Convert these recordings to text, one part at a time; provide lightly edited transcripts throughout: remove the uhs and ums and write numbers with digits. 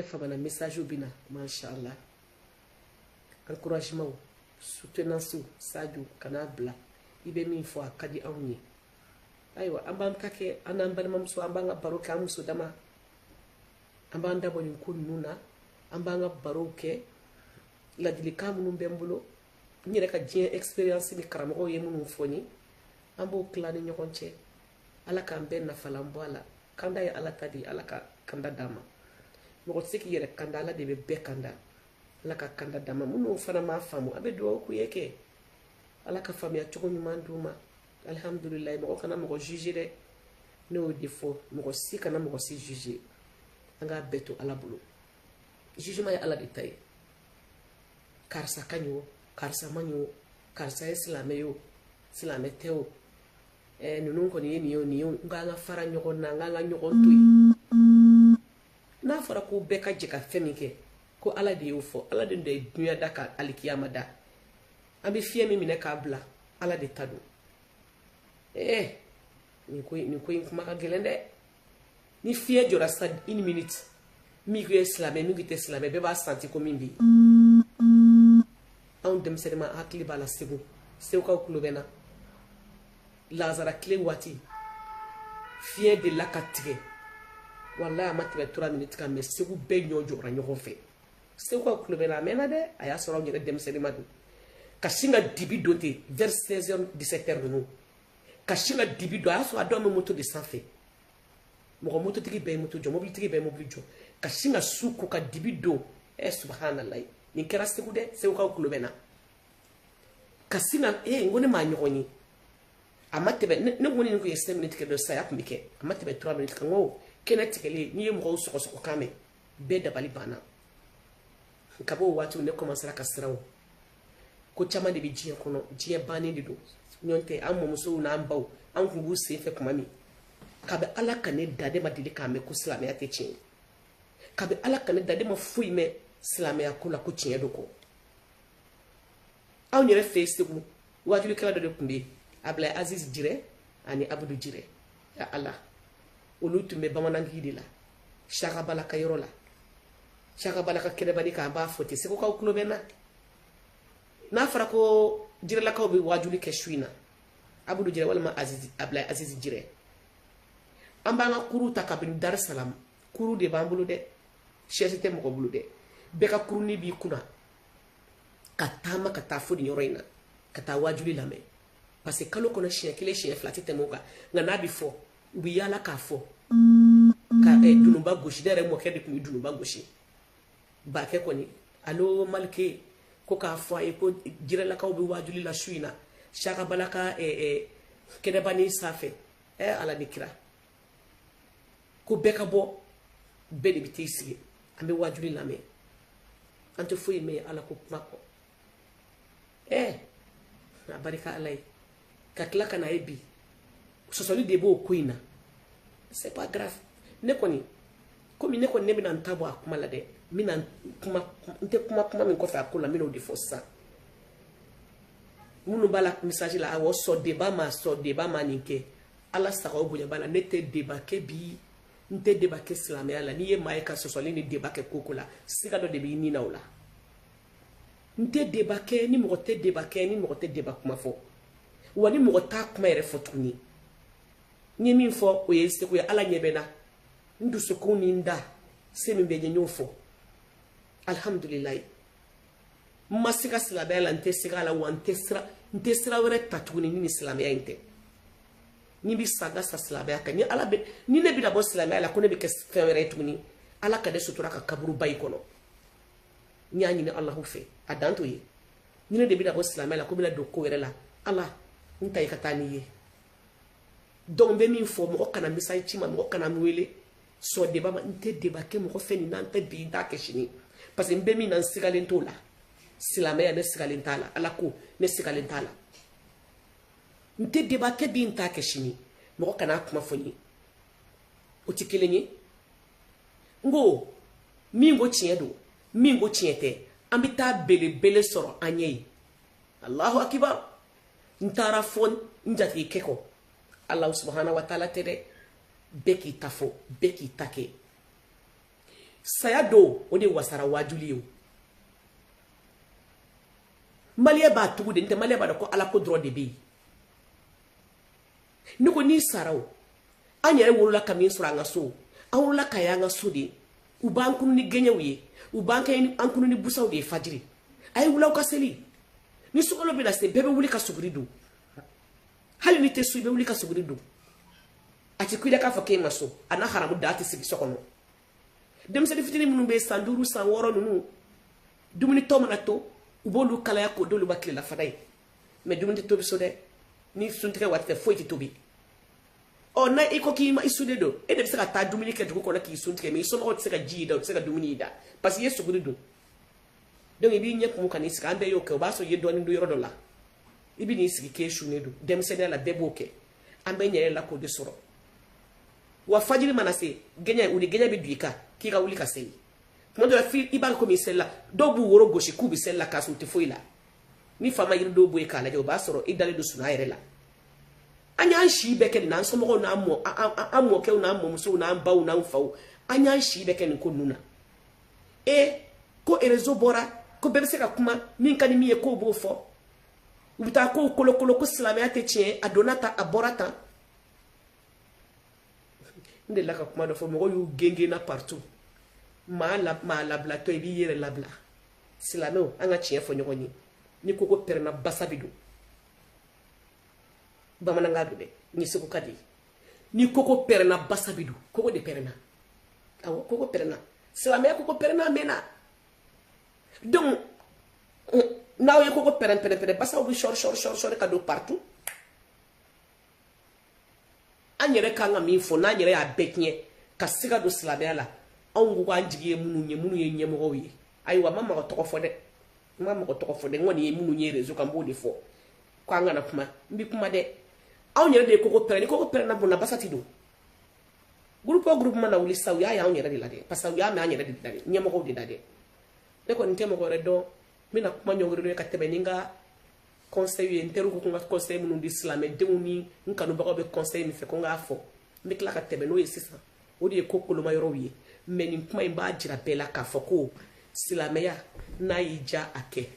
Famana message bɛ na, mashallah, encouragement, soutenance. Sadio, kana bila, i bɛ min fɔ, a ka di anw ye. Ayiwa, an b'an ta kɛ, an n'an balimamuso, an b'an ka baro kɛ, an muso dama, an b'an dabɔ nin ko ninnu na, an b'an ka barow kɛ. Ladilikan minnu bɛ n bolo, n yɛrɛ ka diɲɛ expérience ni karamɔgɔw ye minnu fɔ n ye, an b'o tila ni ɲɔgɔn cɛ. Ala k'an bɛɛ nafalan bɔ a la. Kanda ye Ala ta de ye. Ala ka kanda d'an ma. Mɔgɔ tɛ se k'i yɛrɛ kanda, Ala de bɛ bɛɛ kanda. Ala ka kanda d'an ma. Minnu fana m'a faamu, a bɛ dugawu k'u ye kɛ, Ala ka faamuya cogo ɲuman d'u ma. Alihamudulilayi. Mɔgɔ kana mɔgɔ juger dɛ, ne y'o de fɔ. Mɔgɔ si kana mɔgɔ si juger, an k'a bɛɛ to Ala bolo. Jugement ye Ala de ta ye. Karisa ka ɲi o, karisa ma ɲi o, karisa ye silamɛ ye o, silamɛ tɛ o, ninnu kɔni ye nin ye o, nin ye o. N k'an ka fara ɲɔgɔn na, n k'an ka ɲɔgɔn to yen. N'a fɔra ko bɛɛ ka jɛ ka fɛn min kɛ, ko Ala de y'o fɔ, Ala de ye dunuya da ka alikiyama da. An bɛ fiɲɛ min minɛ k'a bila, Ala de ta don. Nin ko in kuma ka gɛlɛn dɛ. Ni fiɲɛ jɔra sisan une minute, min ko ye silamɛ, min ko tɛ silamɛ, bɛɛ b'a santi ko min bɛ yen. Anw denmisɛnnin ma, hakili b'a la, Segu, Segukaw tulo bɛ n na, lazara tile waati, fiɲɛ delila ka tigɛ. Walayi, a ma tɛmɛ 3 minutes kan, mais Segu bɛɛ ɲɔ jɔra ɲɔgɔn fɛ. Segukaw tulo bɛ n na, a mɛnna dɛ. A y'a sɔrɔ anw yɛrɛ denmisɛnnin ma don ka sin ka dibi don ten, vers 16 heures, 17 heures ninnu, ka sin ka dibi don. A y'a sɔrɔ a dɔw bɛ moto de sanfɛ, mɔgɔ mototigi bɛɛ ye moto jɔ, mobilitigi bɛɛ ye mobili jɔ, ka sin ka su ko ka dibi don. Subahanallahi, nin kɛra Segu dɛ. Segukaw tulo bɛ n na. Ka sin ka n ko ne maa ɲɔgɔn ye, a ma tɛmɛ. Ne ko nin kun ye 5 minutes kɛ dɔrɔn, saya tun bɛ kɛ. A ma tɛmɛ 3 minutes kan. N ko kɛnɛ tigɛlen, n'i ye mɔgɔw sɔgɔsɔgɔ kan mɛn, bɛɛ dabali banna. Kab'o waati, ne commencera ka siran. O ko caman de bɛ diɲɛ kɔnɔ, diɲɛ bannen de don. Ɲɔn tɛ, an mɔmusow n'an baw, an kun b'u sen fɛ tuma min, kabi Ala ka ne da, ne ma deli k'a mɛn ko silamɛya tɛ tiɲɛ ye. Kabi Ala ka ne da, ne ma foyi mɛn silamɛya ko la ko tiɲɛ don kɔ. Anw yɛrɛ fɛ yen Segu, wajulikɛla dɔ de tun bɛ yen, Abulayi Aziz Jirɛ ani Abudu Jirɛ. Ya Ala, olu tun bɛ bamananki de la, Sakabala ka yɔrɔ la, Sakabala ka kɛnɛbani kan. An b'a fɔ ten, Segukaw tulo bɛ n na. N'a fɔra ko Jirɛlakaw bɛ wajuli kɛ su in na, Abudu Jirɛ walima Aziz, Abulayi Aziz Jirɛ, an b'an ka kuru ta kabini Dar Salam. Kuru de b'an bolo dɛ, sɛsi tɛ mɔgɔ bolo dɛ. Bɛɛ ka kurunin b'i kunna ka taama ka taa fo nin yɔrɔ in na, ka taa wajuli lamɛn, parce que kalo kɔnɔ siɲɛ kelen, siɲɛ fila tɛ tɛmɛ o kan. Nka n'a bɛ fɔ, u bɛ yaala k'a fɔ ka dununba gosi. Ne yɛrɛ mɔkɛ de tun bɛ dununba gosi. Bakɛ kɔni, alo Malike, ko k'a fɔ a ye ko Jirɛlakaw bɛ wajuli la su in na, Sakabala ka kɛnɛbanin sanfɛ. Ala ni kira, ko bɛɛ ka bɔ, bɛɛ de bɛ t'i sigi, an bɛ wajuli lamɛn, an tɛ foyi mɛn Ala ko kuma kɔ. A barika Ala ye ka tila ka na ye bi, sɔsɔli de b'o ko in na. C'est pas grave. Ne kɔni, komi ne kɔni, ne bɛna n ta bɔ a kuma la dɛ. N bɛna kuma, n tɛ kuma kuma min kɔfɛ a ko la, n bɛna o de fɔ sisan. Minnu b'a la message la, awɔ, sɔ débat ma, sɔ débat ma nin kɛ, Ala saga o bonya b'a la. Ne tɛ débat kɛ bi, n tɛ débat kɛ silamɛya la. N'i ye maa ye ka sɔsɔli ni débat kɛ ko ko la, siga dɔ de b'i nin na o la. N tɛ débat kɛ ni mɔgɔ tɛ débat kɛ, ni mɔgɔ tɛ débat kuma fɔ, wa ni mɔgɔ t'a kuma yɛrɛ fɔ tuguni. N ye min fɔ, o ye seko ye. Ala ɲɛ bɛ n na, n dusukun ni n da se min bɛ n ye, n y'o fɔ. Alihamudulilayi, n ma siga silamɛya la, n tɛ siga a la, wa n tɛ sira wɛrɛ ta tuguni ni silamɛya in tɛ. Ni bɛ sa, n ka sa silamɛya kan. Ni Ala bɛ, ni ne bɛna bɔ silamɛya la ko ne bɛ kɛ fɛn wɛrɛ ye tuguni, Ala ka ne sutura ka kaburuba in kɔnɔ. N y'a ɲini Alahu fɛ, a dan t'o ye. Ni ne de bɛna bɔ silamɛya la ko bɛna don ko wɛrɛ la, Ala n ta i ka taa n'i ye. Donc n bɛ min fɔ, mɔgɔ kana message ci ma, mɔgɔ kana n wele sɔ débat ma. N tɛ débat kɛ mɔgɔ fɛ nin na, n tɛ bi, n t'a kɛ sini, parce que n bɛ min na, n sigalen t'o la. Silamɛya, ne sigalen t'a la. Ala ko, ne sigalen t'a la. N tɛ débat kɛ bi, n t'a kɛ sini. Mɔgɔ kana kuma fɔ n ye, o tɛ kelen ye. N ko min ko tiɲɛ don, min ko tiɲɛ tɛ, an bɛ taa belebele sɔrɔ an ɲɛ ye. Alahu akibar. N taara fɔ n jatigikɛ kɔ, Alahu subahana wa taala tɛ dɛ. Bɛɛ k'i ta fɔ, bɛɛ k'i ta kɛ. Saya don, o de wasara wajuli ye o. Maliyɛn b'a tugu de, n tɛ maliyɛn b'a dɔn ko ala ko dɔrɔn de bɛ yen. Ne ko n'i sara o, an yɛrɛ wolola ka min sɔrɔ an ka so, an wolola ka y'an ka so de. U b'an kunu ni gɛɲɛw ye, u b'an kɛ an kunu ni busaw de ye fajiri. A ye wuli aw ka seli. Ni sunkalo bɛna se, bɛɛ bɛ wuli ka suguri dun. Hali n'i tɛ so, i bɛ wuli ka suguri dun. A tɛ ku i la k'a fɔ k'e ma so, a n'a haramu da tɛ sigi so kɔnɔ. Denmisɛnnin fitinin minnu bɛ san 5 san 6 ninnu, dumuni tɔ mana to, u b'olu kalaya k'o d'olu ma tilelafana ye. Mais dumuni tɛ tobi so dɛ. Ni suntigɛ waati tɛ, foyi tɛ tobi. Ɔ n'a i ko k'i ma i sunnen don, e de bɛ se ka taa dumuni kɛ dugu kɔnɔ k'i sun tigɛ, mais i somɔgɔw tɛ se ka ji y'i da, u tɛ se ka dumuni y'i da, parce que i ye suguri dun. Donc i b'i ɲɛ kumu ka n'i sigi, an bɛɛ y'o kɛ, o b'a sɔrɔ i ye dɔɔnin dun yɔrɔ dɔ la. I bɛ n'i sigi k'e sunnen don, denmisɛnninya la bɛɛ b'o kɛ. An bɛɛ ɲɛ la k'o de sɔrɔ. Wa fajiri mana se, gɛɲɛ, u ni gɛɲɛ bɛ don i kan k'i ka wuli ka seli. Tuma dɔ la f'i i b'a kɛ komi i selila, dɔw b'u woro gosi k'u bɛ seli la k'a sɔrɔ u tɛ foyi la. Ni fa ma yiridenw bɔ yen k'a lajɛ, o b'a sɔrɔ i dalen don sunɔgɔ yɛrɛ la. An y'an si bɛɛ kɛ nin na, an somɔgɔw n'an mɔ, an mɔkɛw n'an mɔmusow n'an baw n'an faw, an y'an si bɛɛ kɛ nin ko ninnu na. E ko réseau bɔra, ko bɛɛ bɛ se ka kuma, min ka di min ye k'o b'o fɔ. U bɛ taa kow kolokolo ko silamɛya tɛ tiɲɛ, a donna tan, a bɔra tan. N delila ka kuma dɔ fɔ, mɔgɔw y'u gengenna partout. Maa la, maa labilatɔ, i b'i yɛrɛ labila. Silamɛw, an ka tiɲɛ fɔ ɲɔgɔn ye. Ni ko ko pɛrɛnna, basa bɛ don. Bamanankan don dɛ, ni segu ka di. Ni koko pɛrɛnna, basa bɛ don. Koko de pɛrɛnna. Awɔ, koko pɛrɛnna. Silamɛya koko pɛrɛnna a mɛnna. Donc n'aw ye koko pɛrɛn pɛrɛn pɛrɛn, basaw bɛ sɔri sɔri sɔri sɔri ka don partout. An yɛrɛ kan ka min fɔ, n'an yɛrɛ y'a bɛɛ tiɲɛ ka siga don silamɛya la, anw ko k'an jigi ye minnu ye, minnu ye ɲɛmɔgɔw ye. Ayiwa, n ma mɔgɔ tɔgɔ fɔ dɛ, n ma mɔgɔ tɔgɔ fɔ dɛ, n kɔni ye minnu ye réseau kan, n b'o de fɔ. Ko an kana kuma, n bɛ kuma dɛ. Anw yɛrɛ de ye koko pɛrɛn, ni koko pɛrɛnna mun na, basa ti don. Groupe o groupe mana wuli sisan, u y'a ye anw yɛrɛ de la dɛ, parce que u y'a mɛn an yɛrɛ de la dɛ, ɲɛmɔgɔw de la dɛ. Ne kɔni tɛ mɔgɔ wɛrɛ dɔn, n bɛna kuma ɲɔngiri ka tɛmɛ ni n ka conseil ye. N teriw ko ko n ka conseil minnu di silamɛdenw ni n kanubagaw bɛ conseil min fɛ ko n k'a fɔ, n bɛ tila ka tɛmɛ n'o ye sisan. O de ye ko koloma yɔrɔw ye. Mais nin kuma in b'a jira bɛɛ la k'a fɔ ko silamɛya, n'a y'i diya a kɛ,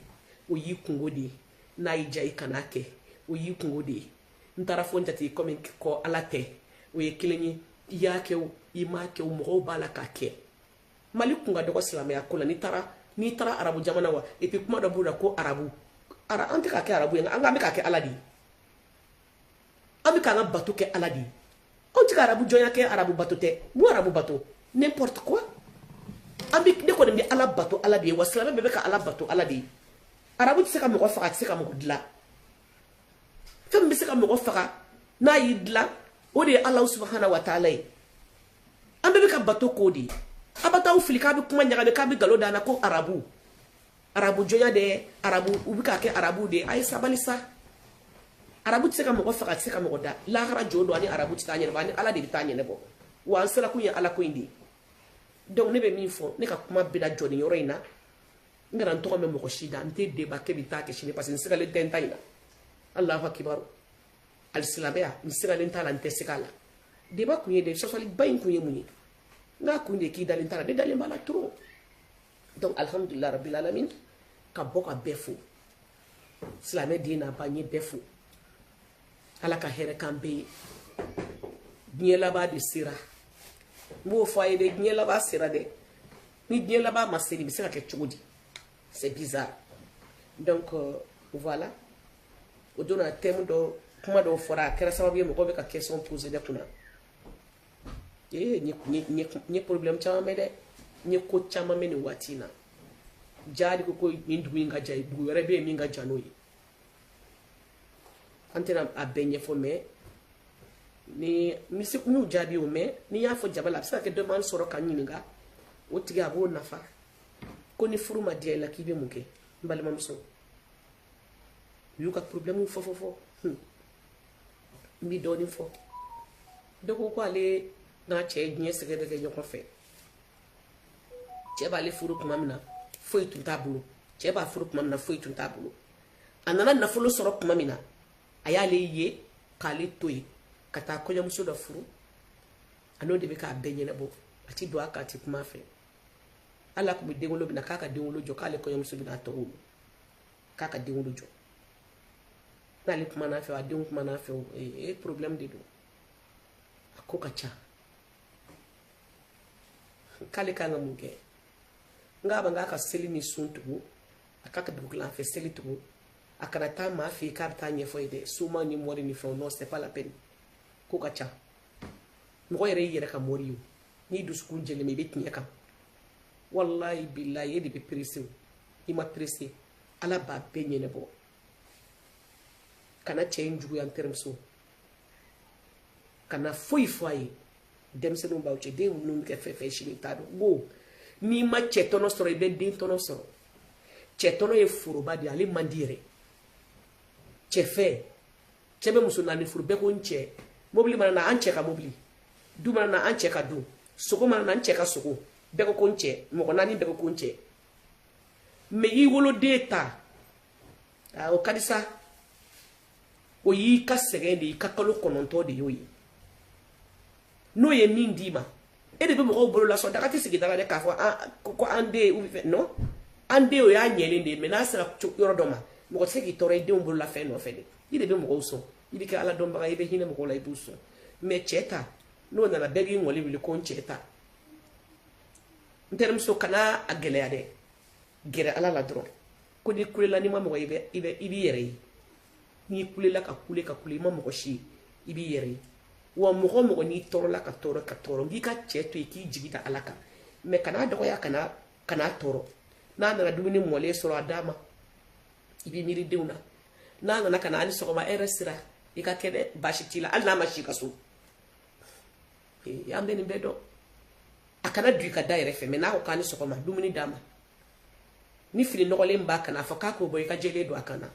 o y'i kungo de ye. N'a y'i diya i kan'a kɛ, o y'i kungo de ye. N taara fo n jatigi komi kɔ ala tɛ, o ye kelen ye. I y'a kɛ o, i m'a kɛ o, mɔgɔw b'a la k'a kɛ. Mali kun ka dɔgɔ silamɛya ko la. N'i taara arabu jamana wa, et puis kuma dɔ b'u la ko arabu ara, an tɛ k'a kɛ arabu ye, an k'an bɛ k'a kɛ ala de ye. An bɛ k'an ka bato kɛ ala de ye. Anw tɛ ka arabu jɔnya kɛ, arabu bato tɛ. Mun arabu bato? N'importe quoi. An bɛ, ne kɔni bɛ ala bato ala de ye, wa silamɛ bɛɛ bɛ ka ala bato ala de ye. Arabu tɛ se ka mɔgɔ faga, a tɛ se ka mɔgɔ dilan. Fɛn min bɛ se ka mɔgɔ faga n'a y'i dilan, o de ye Alahu subahana wa taala ye. An bɛɛ bɛ ka bato k'o de ye. A bɛ t'aw fili k'a bɛ kuma ɲagami, k'a bɛ nkalon da an na ko arabu arabu jɔnya dɛ, arabu u bɛ k'a kɛ arabu de ye. A ye sabali sa. Arabu tɛ se ka mɔgɔ faga, a tɛ se ka mɔgɔ da. Lahara jo don, ani arabu tɛ taa ɲɛnabɔ, ani ala de bɛ taa ɲɛnabɔ. Wa an sirakun ye ala ko in de ye. Donc ne bɛ min fɔ, ne ka kuma bɛna jɔ nin yɔrɔ in na. N kana n tɔgɔ mɛn mɔgɔ si da, n tɛ débat kɛ bi, n t'a kɛ sini, parce que n sigalen tɛ n ta in na. Alahu akibaru. Alisilamɛya, n sigalen t'a la, n tɛ siga a la. Débat kun ye de, sɔsɔliba in kun ye mun ye? N k'a kun de k'i dalen t'a la, ne dalen b'a la trop. Donc alhamdulilah rabbil alamin, ka bɔ ka bɛɛ fo, silamɛ den n'a ba, n ye bɛɛ fo. Ala ka hɛrɛ k'an bɛɛ ye. Diɲɛ laban de sera, n b'o fɔ a ye dɛ, diɲɛ laban sera dɛ. Ni diɲɛ laban ma se, nin bɛ se ka kɛ cogo di? C'est bizarre. Donc voilà, o don na thème dɔ, kuma dɔw fɔra, a kɛra sababu ye mɔgɔw bɛ ka question poser ne kunna. Ee, n ye problème caman mɛn dɛ, n ye ko caman mɛn nin waati in na. Jaadi ko ko nin dugu in ka jan, dugu wɛrɛ bɛ yen min ka jan n'o ye. An tɛna a bɛɛ ɲɛfɔ, mais ni n se n y'u jaabi o. Mais n'i y'a fɔ jaba la, a bɛ se ka kɛ dɔ b'an sɔrɔ ka n ɲininka, o tigi a b'o nafa. Ko ni furu ma diya i la, k'i bɛ mun kɛ? N balimamuso, u y'u ka problème fɔ fɔ fɔ. N bɛ dɔɔnin fɔ. Dɔ ko ko ale n'a cɛ ye diɲɛ sɛgɛn bɛɛ kɛ ɲɔgɔn fɛ. Cɛ b'ale furu tuma min na, foyi tun t'a bolo. Cɛ b'a furu tuma min na, foyi tun t'a bolo. A nana nafolo sɔrɔ tuma min na, a y'ale ye k'ale to yen ka taa kɔɲɔmuso dɔ furu. A n'o de bɛ k'a bɛɛ ɲɛnabɔ, a ti don a kan, a ti kuma a fɛ. Ala tun bɛ denwolo bɛna k'a ka denwolo jɔ, k'ale kɔɲɔmuso bɛna a tɔgɔ wolo, k'a ka denwolo jɔ. N'ale kuma n'a fɛ, a denw kuma n'a fɛ, o e problème de don, a ko ka ca. K'ale kan ka mun kɛ? N k'a ma k'a ka seli ni sun tugu, a k'a ka dugukilan fɛ seli tugu, a kana taa maa fɛ yen k'a bɛ taa ɲɛfɔ ye dɛ, soma ni mɔri ni fɛnw, non, c'est pas la peine. Ko ka ca. Mɔgɔ yɛrɛ y'i yɛrɛ ka mɔri ye o. N'i dusukun jɛlen bɛ, i bɛ tiɲɛ kan. Wallahi billahi, e de bɛ pressé o. I ma pressé, Ala b'a bɛɛ ɲɛnabɔ. Kana cɛ in juguya, n terimuso, kana foyi fɔ a ye. Denmisɛnninw b'aw cɛ, den ninnu bɛ kɛ fɛn fɛn sini t'a dɔn. Ko n'i ma cɛ tɔnɔ sɔrɔ, i bɛ den tɔnɔ sɔrɔ. Cɛ tɔnɔ ye foroba de ye, ale man di yɛrɛ. Cɛ fɛ, cɛ bɛ muso naani furu, bɛɛ ko n cɛ. Mobili mana na, an cɛ ka mobili. Du mana na, an cɛ ka du. Sogo mana na, an cɛ ka sogo. Bɛɛ ko ko n cɛ. Mɔgɔ naani bɛɛ ko ko n cɛ. Mais i woloden ta, o ka di sa. O y'i ka sɛgɛn de ye, i ka kalo 9 de y'o ye. N'o ye min d'i ma, e de bɛ mɔgɔw bolo lasɔn. Daga tɛ sigi daga dɛ, k'a fɔ ko an den ou bien non, an den, o y'a ɲɛlen de ye. Mais n'a sera yɔrɔ dɔ ma, mɔgɔ tɛ se k'i tɔɔrɔ i denw bolola fɛn nɔfɛ dɛ. I de bɛ mɔgɔw sɔn, i bɛ kɛ Ala dɔnbaga ye, i bɛ hinɛ mɔgɔw la, i b'u sɔn. Mais cɛ ta, n'o nana, bɛɛ b'i ŋɔli wuli ko n cɛ ta. N terimuso, kana a gɛlɛya dɛ, gɛrɛ Ala la dɔrɔn. Ko n'i kulela, n'i ma mɔgɔ ye, i b'i yɛrɛ ye. N'i kulela ka kule ka kule, i ma mɔgɔ si ye, i b'i yɛrɛ ye. Wa mɔgɔ o mɔgɔ n'i tɔɔrɔla ka tɔɔrɔ ka tɔɔrɔ, n k'i ka cɛ to yen, k'i jigi da Ala kan. Mais kana dɔgɔya, kana tɔɔrɔ. N'a nana dumuni mɔlen sɔrɔ, a d'a ma, i b'i miiri denw na. N'a nana ka na hali sɔgɔma, e yɛrɛ sira i ka kɛ dɛ, baasi t'i la, hali n'a ma si ka so. An bɛ nin bɛɛ dɔn. A kana don i ka da yɛrɛ fɛ, mais n'a ko k'a ni sɔgɔma, dumuni d'a ma. Ni fini nɔgɔlen b'a kan, a fɔ k'a k'o bɔ, i ka jɛlen don a kan na.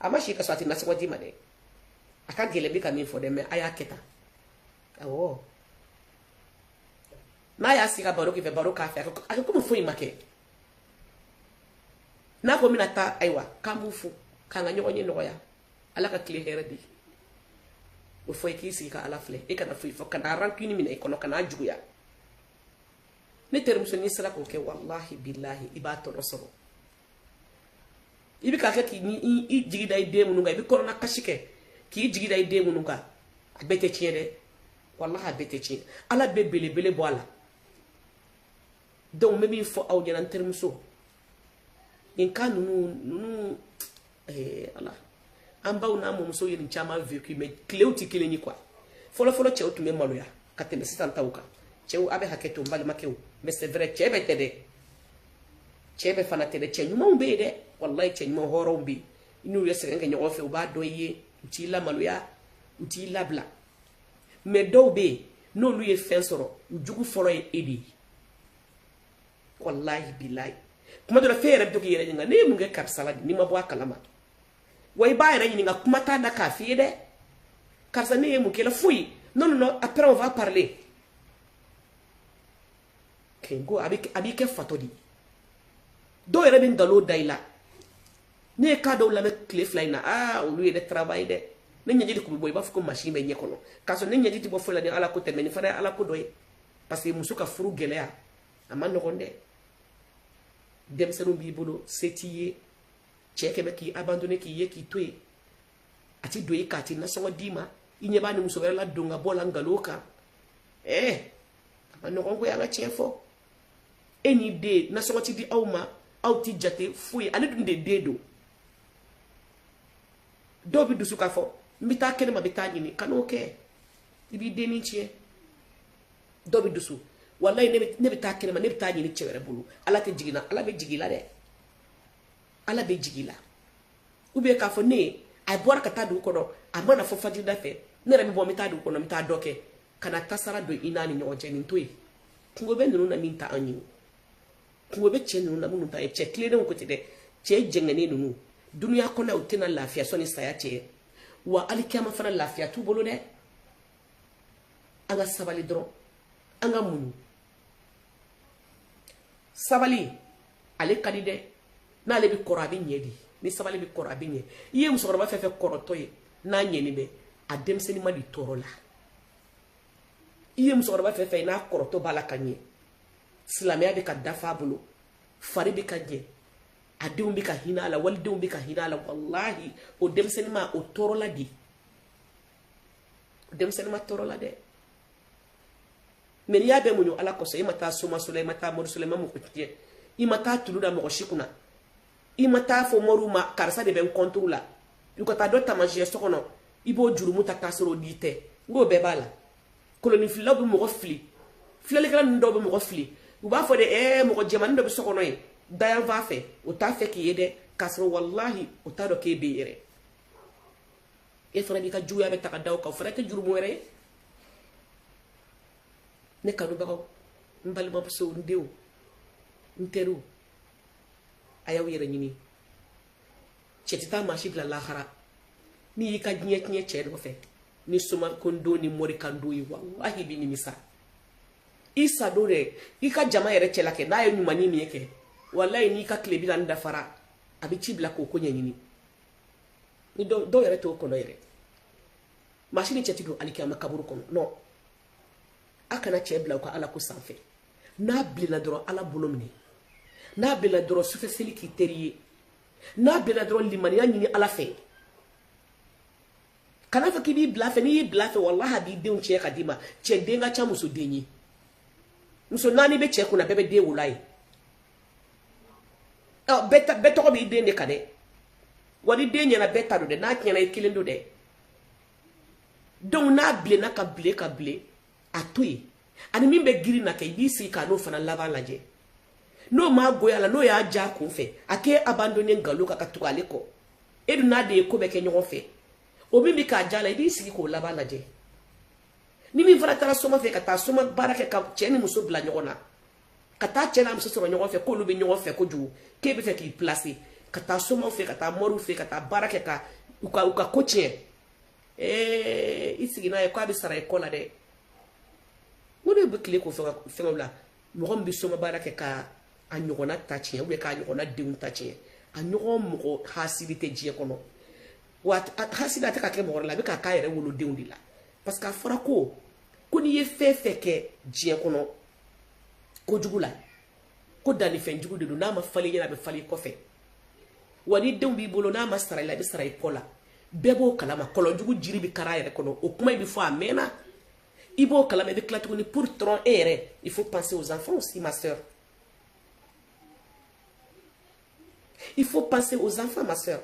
A ma si ka so, a tɛ nasɔngɔ d'i ma dɛ. A ka gɛlɛn bɛ ka min fɔ dɛ, mais a y'a kɛ tan. Awɔ, n'a y'a sigi ka baro k'i fɛ, baro k'a fɛ, a kɛ komi foyi ma kɛ. N'a ko n bɛna taa, ayiwa, k'an b'u fo, k'an ka ɲɔgɔn ye nɔgɔya, Ala ka tile hɛrɛ di. O fɔ i k'i sigi ka Ala filɛ, e kana foyi fɔ, kana rancune minɛ i kɔnɔ, kana juguya. Ne terimuso, n'i sera k'o kɛ, walahi bilahi, i b'a tɔnɔ sɔrɔ. I bɛ k'a kɛ k'i jigi da i den minnu kan, i bɛ kɔnɔna kasi kɛ k'i jigi da i den minnu kan, a bɛɛ tɛ tiɲɛ dɛ. Walahi, a bɛɛ tɛ tiɲɛ. Ala bɛ belebele bɔ a la. Donc n bɛ min fɔ aw ɲɛna, n terimuso, nin cas ninnu, Ala, an baw n'an mɔmusow ye nin caman vécu, mais tilew tɛ kelen ye quoi. Fɔlɔ fɔlɔ, cɛw tun bɛ maloya ka tɛmɛ sisan taw kan. Cɛw, a bɛ hakɛ to, n balimakɛw, mais c'est vrai, cɛ bɛɛ tɛ dɛ, cɛ bɛɛ fana tɛ dɛ. Cɛ ɲumanw bɛ yen dɛ, walayi, cɛ ɲuman hɔrɔnw bɛ yen. I n'u ye sɛgɛn kɛ ɲɔgɔn fɛ, u b'a dɔn i ye, u t'i lamaloya, u t'i labila. Mais dɔw bɛ yen, n'olu ye fɛn sɔrɔ, u jugu fɔlɔ ye e de ye. Walahi bilayi, kuma dɔ la, fɛn yɛrɛ bɛ to k'i yɛrɛ ɲininka, ne ye mun kɛ karisa la n'i ma bɔ a kalama? Wa i b'a yɛrɛ ɲininka, kuma t'a da k'a f'i ye dɛ, karisa, ne ye mun kɛ la? Foyi. Non, non, non, après on va parler. Ko a b'i kɛ fatɔ de ye. Dɔw yɛrɛ bɛ nkalon da i la. Ne ye cas dɔw lamɛn tile 2 in na, aa, olu ye ne travail dɛ. Ne ɲɛji de tun bɛ bɔ, i b'a fɔ ko machine bɛ ɲɛ kɔnɔ, k'a sɔrɔ ne ɲɛji tɛ bɔ foyi la ni Ala ko tɛ. Mais nin fana ye Ala ko dɔ ye, parce que muso ka furu gɛlɛya, a ma nɔgɔn dɛ. Denmisɛnninw b'i bolo, se t'i ye, cɛ kɛ bɛ k'i abandonné, k'i ye k'i to yen, a ti don i kan, a ti nasɔngɔ d'i ma, i ɲɛ b'a ni muso wɛrɛ la don ka bɔ la nkalon kan. Ɛɛ, a ma nɔgɔn koyi, an ka tiɲɛ fɔ. E n'i den, nasɔngɔ ti di aw ma, aw ti jate foyi, ale dun de den don. Dɔw bɛ dusu k'a fɔ n bɛ taa kɛnɛma, n bɛ taa ɲini, ka n'o kɛ, i b'i dennin tiɲɛ. Dɔw bɛ dusu, walayi, ne bɛ taa kɛnɛma, ne bɛ taa ɲini cɛ wɛrɛ bolo. Ala tɛ jigin na, Ala bɛ jigin i la dɛ, Ala bɛ jigin i la. Ou bien k'a fɔ ne a bɔra ka taa dugu kɔnɔ, a mana fɔ fajirida fɛ, ne yɛrɛ bɛ bɔ, n bɛ taa dugu kɔnɔ, n bɛ taa dɔ kɛ, ka na tasara don i n'a ni ɲɔgɔn cɛ. Nin to yen, kungo bɛ ninnu na min ta an ye, kungo bɛ cɛ ninnu na minnu ta ye. Cɛ tilennenw ko tɛ dɛ, cɛ jɛngɛnnen ninnu, dunuya kɔnɔ u tɛna lafiya sɔnni saya cɛ, wa alikiyama fana lafiya t'u bolo dɛ. An ka sabali dɔrɔn, an ka muɲu. Sabali ale ka di dɛ, n'ale bɛ kɔrɔ, a bɛ ɲɛ de. Ni sabali bɛ kɔrɔ, a bɛ ɲɛ. I ye musokɔrɔba fɛn fɛn kɔrɔtɔ ye n'a ɲɛni bɛ, a denmisɛnnin ma di tɔɔrɔ la. I ye musokɔrɔba fɛn fɛn ye n'a kɔrɔtɔ b'a la ka ɲɛ, Silamɛya bɛ ka dafa a bolo, fari bɛ ka ɲɛ, a denw bɛ ka hinɛ a la, walidenw bɛ ka hinɛ a la. Walahi, o denmisɛnnin ma o tɔɔrɔla de, o denmisɛnnin ma tɔɔrɔla dɛ. Mɛ n'i y'a bɛɛ muɲu Ala kosɔn, i ma taa somaso la, i ma taa moriso la, i ma mɔgɔ tiɲɛ, i ma taa tulu da mɔgɔ si kunna, i ma taa fɔ moriw ma karisa de bɛ n kɔnturu la, u ka taa dɔ taamasiyɛn so kɔnɔ, i b'o jurumu ta k'a sɔrɔ o n'i tɛ. N k'o bɛɛ b'a la. Kolonifililaw bɛ mɔgɔ fili, filɛlikɛla ninnu dɔw bɛ mɔgɔ fili, u b'a fɔ de mɔgɔ jɛmannin dɔ bɛ so kɔnɔ yen, dayanfan fɛ, o t'a fɛ k'i ye dɛ, k'a sɔrɔ walahi o t'a dɔn k'e bɛ yen yɛrɛ. E fana b'i ka juguya bɛ ta ka da o kan, o fana tɛ jurumu wɛrɛ ye. Ne kanubagaw, n balimamusow, n denw, n teriw, a y'aw yɛrɛ ɲini. Cɛ tɛ taa maa si bila lahara. N'i y'i ka diɲɛ tiɲɛ cɛ nɔfɛ ni somakondon ni morikandon ye, walahi i bɛ nimisa. I sa don dɛ, i ka jama yɛrɛ cɛla kɛ, n'a ye ɲumanni min kɛ, walahi n'i ka tile 40 dafara, a bɛ ci bila k'o ko ɲɛɲini. Ni dɔw yɛrɛ t'o kɔnɔ yɛrɛ. Maa si ni cɛ tɛ don alikiyama kaburu kɔnɔ. Non, a kana cɛ bila u ka Ala ko sanfɛ. N'a bilenna dɔrɔn, Ala bolo minɛ. N'a bilenna dɔrɔn, sufɛ seli k'i teri ye. N'a bilenna dɔrɔn, limaniya ɲini Ala fɛ. Kana fɔ k'i b'i bila fɛ, n'i y'i bila fɛ, walahi a b'i denw tiɲɛ ka d'i ma. Cɛ den ka ca muso den ye. Muso 4 bɛ cɛ kunna, bɛɛ bɛ den wolo a ye. Bɛɛ tɔgɔ b'i den de kan dɛ. Wa ni den ɲɛna, bɛɛ ta don dɛ, n'a tiɲɛna i kelen don dɛ. Donc n'a bilenna ka bilen ka bilen, a to yen. Ani min bɛ girin na kɛ, i b'i sigi k'a n'o fana laban lajɛ. N'o m'a goya la, n'o y'a ja kun fɛ, a k'e abandonné nkalon kan ka tugu ale kɔ. E dun n'a de ye ko bɛɛ kɛ ɲɔgɔn fɛ. O min bɛ k'a ja la, i b'i sigi k'o laban lajɛ. Ni min fana taara soma fɛ, ka taa soma baara kɛ ka cɛ ni muso bila ɲɔgɔn na, ka taa cɛ n'a muso sɔrɔ ɲɔgɔn fɛ, k'olu bɛ ɲɔgɔn fɛ kojugu, k'e bɛ fɛ k'i placer, ka taa somaw fɛ, ka taa moriw fɛ, ka taa baara kɛ ka u ka ko tiɲɛ. I sigi n'a ye k'a bɛ sara i kɔ la dɛ. N ko ne bɛ tile k'o fɛngɛw la, mɔgɔ min bɛ soma baara kɛ ka a ɲɔgɔnna ta tiɲɛ, ou bien k'a ɲɔgɔnna denw ta tiɲɛ, a ɲɔgɔn mɔgɔ hasidi tɛ diɲɛ kɔnɔ. Wa hasidi a tɛ ka kɛ mɔgɔ wɛrɛ la, a bɛ k'a k'a yɛrɛ wolodenw de la. Parce que a fɔra ko n'i ye fɛn fɛn kɛ diɲɛ kɔnɔ kojugu la, ko dannifɛn jugu de don, n'a ma falen ɲɛna a bɛ falen i kɔfɛ. Wa ni denw b'i bolo, n'a ma sara i la, a bɛ sara i kɔ la. Bɛɛ b'o kalama, kɔlɔnjugu jiri bɛ kari a yɛrɛ kɔnɔ, o kuma in bɛ fɔ a mɛnna. I b'o kalama, i bɛ tila tuguni pour tɔrɔ e yɛrɛ. Il faut penser aux enfants aussi, ma sœur. Il faut penser aux enfants, ma sœur.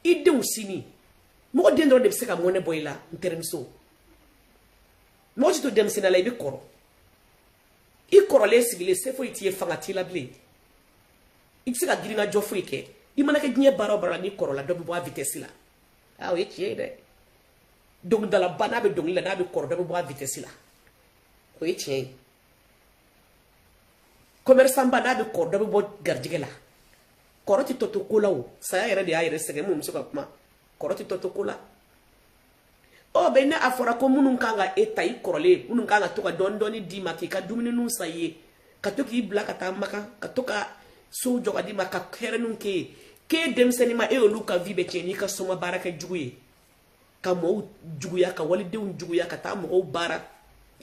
I denw sini, mɔgɔ den dɔrɔn de bɛ se ka mɔnɛ bɔ i la, n terimuso. Mɔgɔ tɛ to denmisɛnninya la, i bɛ kɔrɔ. I kɔrɔlen sigilen, se foyi t'i ye, fanga t'i la bilen. I tɛ se ka girin ka jɔ foyi kɛ. I mana kɛ diɲɛ baara o baara la, n'i kɔrɔla, dɔ bɛ bɔ a vitesse la. Ah, o ye tiɲɛ ye dɛ. Dɔnkilidalaba n'a bɛ dɔnkili la, n'a bɛ kɔrɔ, dɔ bɛ bɔ a vitesse la. O ye tiɲɛ ye. Commerçant ba n'a bɛ kɔrɔ, dɔ bɛ bɔ garijɛgɛ la. Kɔrɔ tɛ tɔ to ko la o, saya yɛrɛ de y'a yɛrɛ sɛgɛn, mun bɛ se ka kuma. Kɔrɔ tɛ tɔ to ko la. Ɔ bɛ ne a fɔra ko minnu kan ka e ta i kɔrɔlen, minnu kan ka to ka dɔɔni dɔɔni d'i ma, k'i ka dumuniniw san i ye, ka to k'i bila ka taa Makan, ka to ka sow jɔ ka d'i ma, ka hɛrɛninw k'e ye, k'e denmisɛnnin ma, e y'olu ka vie bɛɛ tiɲɛ n'i ka soma baara kɛ jugu ye, ka mɔgɔw juguya, ka walidenw juguya, ka taa mɔgɔw baara,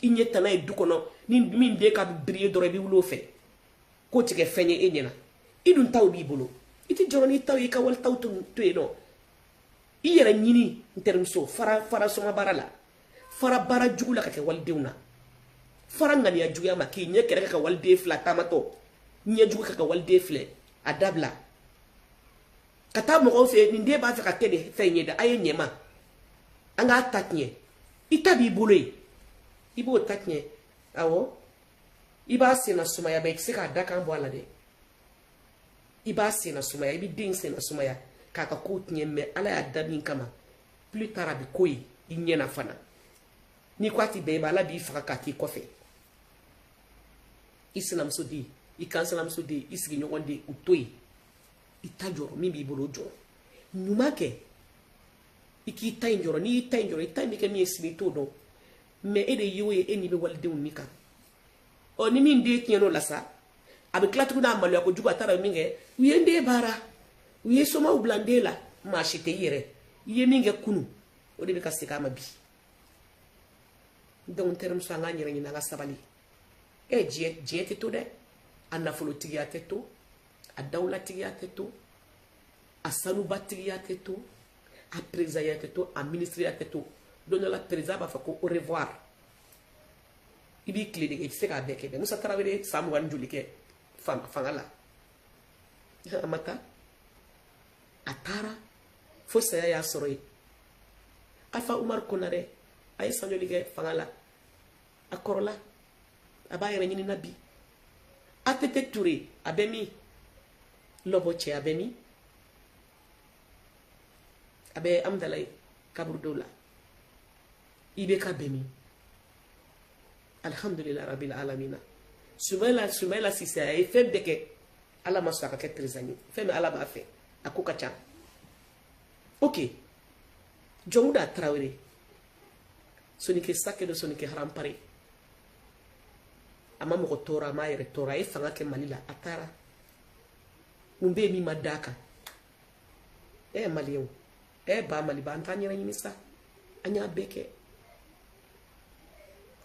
i ɲɛ tana ye du kɔnɔ, ni min den ka briller dɔrɔn i bɛ wuli o fɛ, k'o ti kɛ fɛn ye e ɲɛna. I dun taw b'i bolo, i tɛ jɔrɔ n'i taw ye, i ka walitaw to yen nɔ. I yɛrɛ ɲini, n terimuso, fara soma baara la, fara baara jugu la ka kɛ walidenw na, fara ŋaniya juguya ma, k'i ɲɛ kɛrɛ kɛ ka waliden fila taamatɔ, ɲɛ jugu kɛ ka waliden filɛ, a dabila. Ka taa mɔgɔw fɛ, nin den b'a fɛ ka kɛ nin fɛn ye dɛ, a ye ɲɛ ma, an k'a ta tiɲɛ. I ta b'i bolo yen, i b'o ta tiɲɛ. Awɔ, i b'a senna sumaya bɛɛ, i tɛ se k'a da kan bɔ a la dɛ. I b'a senna sumaya, i bɛ den senna sumaya k'a ka kow tiɲɛ, mɛ Ala y'a da min kama, plus tard a bɛ ko ye i ɲɛna fana. N'i ko a ti bɛn i ma, Ala b'i faga k'a k'i kɔfɛ. I sinamuso den, i kansinamuso den, i sigiɲɔgɔn den, u to yen. I ta jɔrɔ, min b'i bolo o jɔrɔ. Ɲuman kɛ, i k'i ta in jɔrɔ. N'i y'i ta in jɔrɔ, i ta in bɛ kɛ min ye sini, i t'o dɔn. Mɛ e de ye o ye, e n'i bɛ walidenw ni kan. Ɔ ni min den tiɲɛn'o la sa, a bɛ tila tuguni a maloya kojugu, a taara min kɛ, u ye n den baara, u ye somaw bila n den la. Maa si tɛ i yɛrɛ, i ye min kɛ kunun, o de bɛ ka segin a ma bi. Donc n terimuso, an k'an yɛrɛ ɲini, an ka sabali. E diɲɛ tɛ to dɛ, a nafolotigiya tɛ to, a dawulatigiya tɛ to, a sanubatigiya tɛ to, a présidentya tɛ to, a ministreya tɛ to. Don dɔ la président b'a fɔ ko au revoir. I b'i tile de kɛ, i tɛ se k'a bɛɛ kɛ dɛ. Musa Tarawele san 20 ni joli kɛ fanga la, a ma taa, a taara fo saya y'a sɔrɔ yen. Alpha Umar Konaré a ye san joli kɛ fanga la, a kɔrɔla, a b'a yɛrɛ ɲini na bi. ATT Touré a bɛ min? Lɔbɔ cɛ a bɛ min? A bɛ Amudalayi kaburudo la. IBK bɛ min? Alhamdulillah rabbil alamina. Sumayila Sise a ye fɛn bɛɛ kɛ, Ala ma sɔn a ka kɛ président ye. Fɛn min Ala b'a fɛ, a ko ka ca. Ok, Jɔnkuda Tarawele, soninke sake do, soninke harampare, a ma mɔgɔ tɔɔrɔ, a m'a yɛrɛ tɔɔrɔ, a ye fanga kɛ Mali la, a taara. Mun bɛ yen min ma d'a kan? E maliyɛnw, e ba Maliba, an t'an yɛrɛ ɲini sa, an y'a bɛɛ kɛ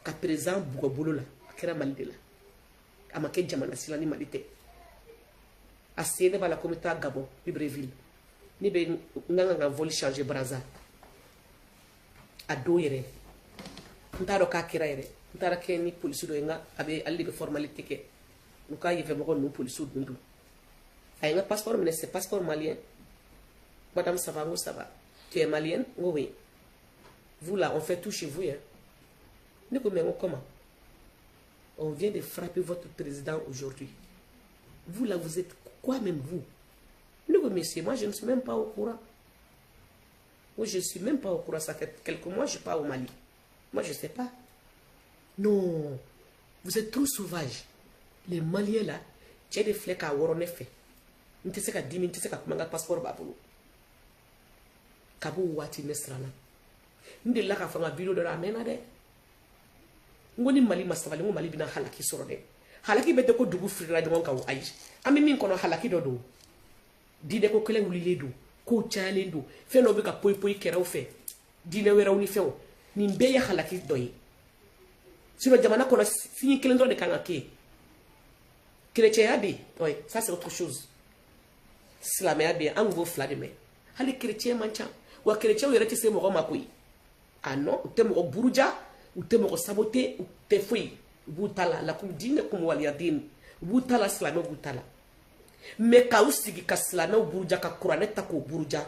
ka président bugɔ bolo la, a kɛra Mali de la, a ma kɛ jamana si la ni Mali tɛ. A sen ne b'a la ko n bɛ taa Gabon, Libreville, ne bɛ n kan ka vol changer Brazza. A don yɛrɛ n t'a dɔn k'a kɛra yɛrɛ, n taara kɛ ni polisi dɔ ye, n ka a bɛ ale de bɛ formalité kɛ, u ka yenfɛmɔgɔ ninnu polisiw dun don. A ye n ka passeport minɛ, c'est passeport malien. Madame, ça va? N ko ça va. Tu es malienne? N ko oui. Vous là, on fait tout chez vous, hein? Ne ko mais n ko comment? On vient de frapper votre président aujourd'hui. Vous là, vous êtes quoi même vous? Ne ko monsieur, moi je ne suis même pas au courant. Moi je ne suis même pas au courant, ça fait quelques mois je ne suis pas au Mali. Moi je ne sais pas. Non, vous êtes trop sauvage. Les Maliens là, cɛ de filɛ k'a wɔrɔ ne fɛ. N tɛ se ka dimi, n tɛ se ka kuma, n ka passeport b'a bolo. Kab'o waati ne siranna. N delila k'a fɔ n ka vidéo dɔ la, a mɛnna dɛ. N ko ni Mali ma sabali, n ko Mali bɛna halaki sɔrɔ dɛ. Halaki bɛ tɛ ko dugu firila ɲɔgɔn kan o, ayi. An bɛ min kɔnɔ, halaki dɔ don. Diinɛ ko kɛlɛ wulilen don, kow cayalen don, fɛn dɔw bɛ ka poyi poyi kɛrɛw fɛ, diinɛ wɛrɛw ni fɛnw. Nin bɛɛ ye halaki dɔ ye. Sinon jamana kɔnɔ signe kelen dɔrɔn de kan ka kɛ yen. Chrétienya bɛ yen, oui, ça c'est autre chose. Silamɛya bɛ yen, an kun b'o fila de mɛn. Hali chrétien man ca, wa chrétien yɛrɛ tɛ se mɔgɔ ma koyi. Ah non, u tɛ mɔgɔ buruja, u tɛ mɔgɔ saboter, u tɛ foyi. U b'u ta la, lakum diinukum waliya diin. U b'u ta la, silamɛw b'u ta la. Mais k'aw sigi ka silamɛw buruja, ka kuranɛ ta k'o buruja,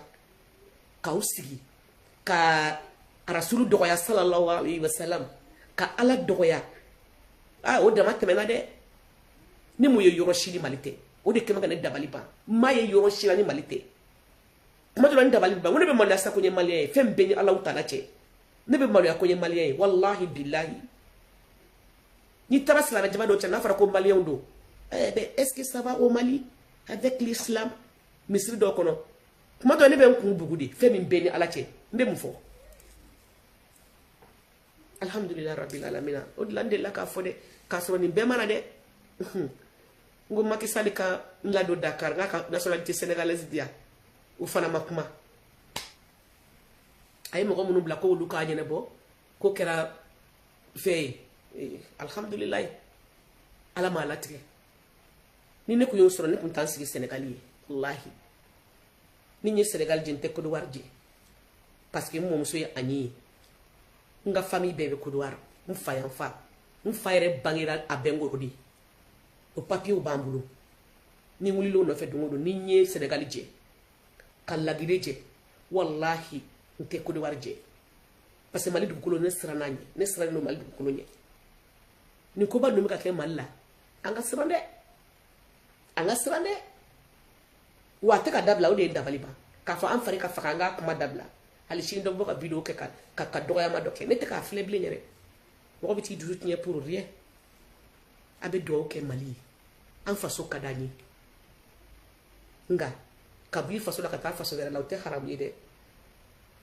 k'aw sigi ka rasulu dɔgɔya sallallahu alayhi wa sallam, ka Ala dɔgɔya, ah o dama tɛmɛna dɛ. Ni mun ye yɔrɔ si ni Mali tɛ, o de kɛmɛ ka ne dabali ban. N m'a ye yɔrɔ si la ni Mali tɛ. Kuma dɔ la n dabali ban, n ko ne bɛ maloya sa ko n ye maliyɛn ye, fɛn bɛɛ ni Alahu taala cɛ. Ne bɛ maloya ko n ye maliyɛn ye, walahi bilahi. N'i taara silamɛ jama dɔw cɛ, n'a fɔra ko maliyɛnw don, eh ben est-ce que ça va au Mali avec l'islam? Misiri dɔw kɔnɔ, kuma dɔ ne bɛ n kun bugu de, fɛn min bɛɛ ni Ala cɛ, n bɛ mun fɔ? Alhamdulilayi rabbil alamina. O de la n delila k'a fɔ dɛ, k'a sɔrɔ nin bɛɛ mana dɛ. N ko Macky Sall ka n ladon Dakar, n k'a ka nationalité sénégalaise di yan, o fana ma kuma. A ye mɔgɔ minnu bila ko olu k'a ɲɛnabɔ, ko kɛra fɛn ye. Alhamdulilayi, Ala m'a latigɛ. Ni ne kun y'o sɔrɔ, ne kun t'an sigi Sénégal ye, walahi. Ni n ye Sénégal jɛ, n tɛ Côte d'Ivoire jɛ, parce que n mɔmuso ye a ye, n ka famille bɛɛ bɛ Côte d'Ivoire. N fa yan fa, n fa yɛrɛ bangera a bɛnkoro de, o papiyew b'an bolo. Ni n wulila o nɔfɛ don o don, ni n ye Sénégal jɛ ka Lagine jɛ, walahi n tɛ Côte d'Ivoire jɛ, parce que Mali dugukolo ne siranna ɲɛ, ne sirannen don Mali dugukolo ɲɛ. Nin koba ninnu bɛ ka kɛ Mali la, an ka siran dɛ, an ka siran dɛ. Wa a tɛ ka dabila, o de ye dabali ban k'a fɔ an fari ka faga, an k'a kuma dabila. Hali sini dɔ bɛ bɔ ka vidéo kɛ ka dɔgɔyama dɔ kɛ, ne tɛ k'a filɛ bilen yɛrɛ. Mɔgɔ bɛ t'i dusu tiɲɛ pour rien. A bɛ dugawu kɛ Mali ye, an faso ka d'an ye, nka ka bɔ i faso la ka taa faso wɛrɛ la, o tɛ haramu ye dɛ.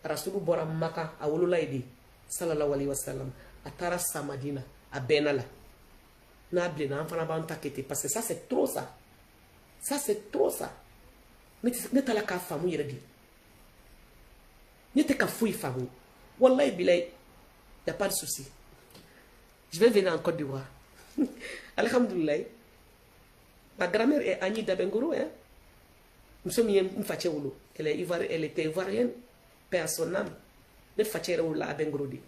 Rasulu bɔra Maka, a wolola yen de sallallahu alaihi wasallam, a taara sa Madina, a bɛnna la. N'a bilenna, an fana b'an ta kɛ ten, parce que ça c'est trop, ça, ça c'est trop, ça. Ne taara k'a faamu yɛrɛ de, ne tɛ ka foyi faamu, wallahi bilahi. Y a pas de souci, je vais venir en Côte d'Ivoire. Alhamdulilayi, ma grand-mère est Annie Dabengoro, hein. Muso min ye n facɛ wolo, elle est ivoirienne, elle était ivoirienne, paix à son âme. Ne facɛ yɛrɛ wolola Abengoro de.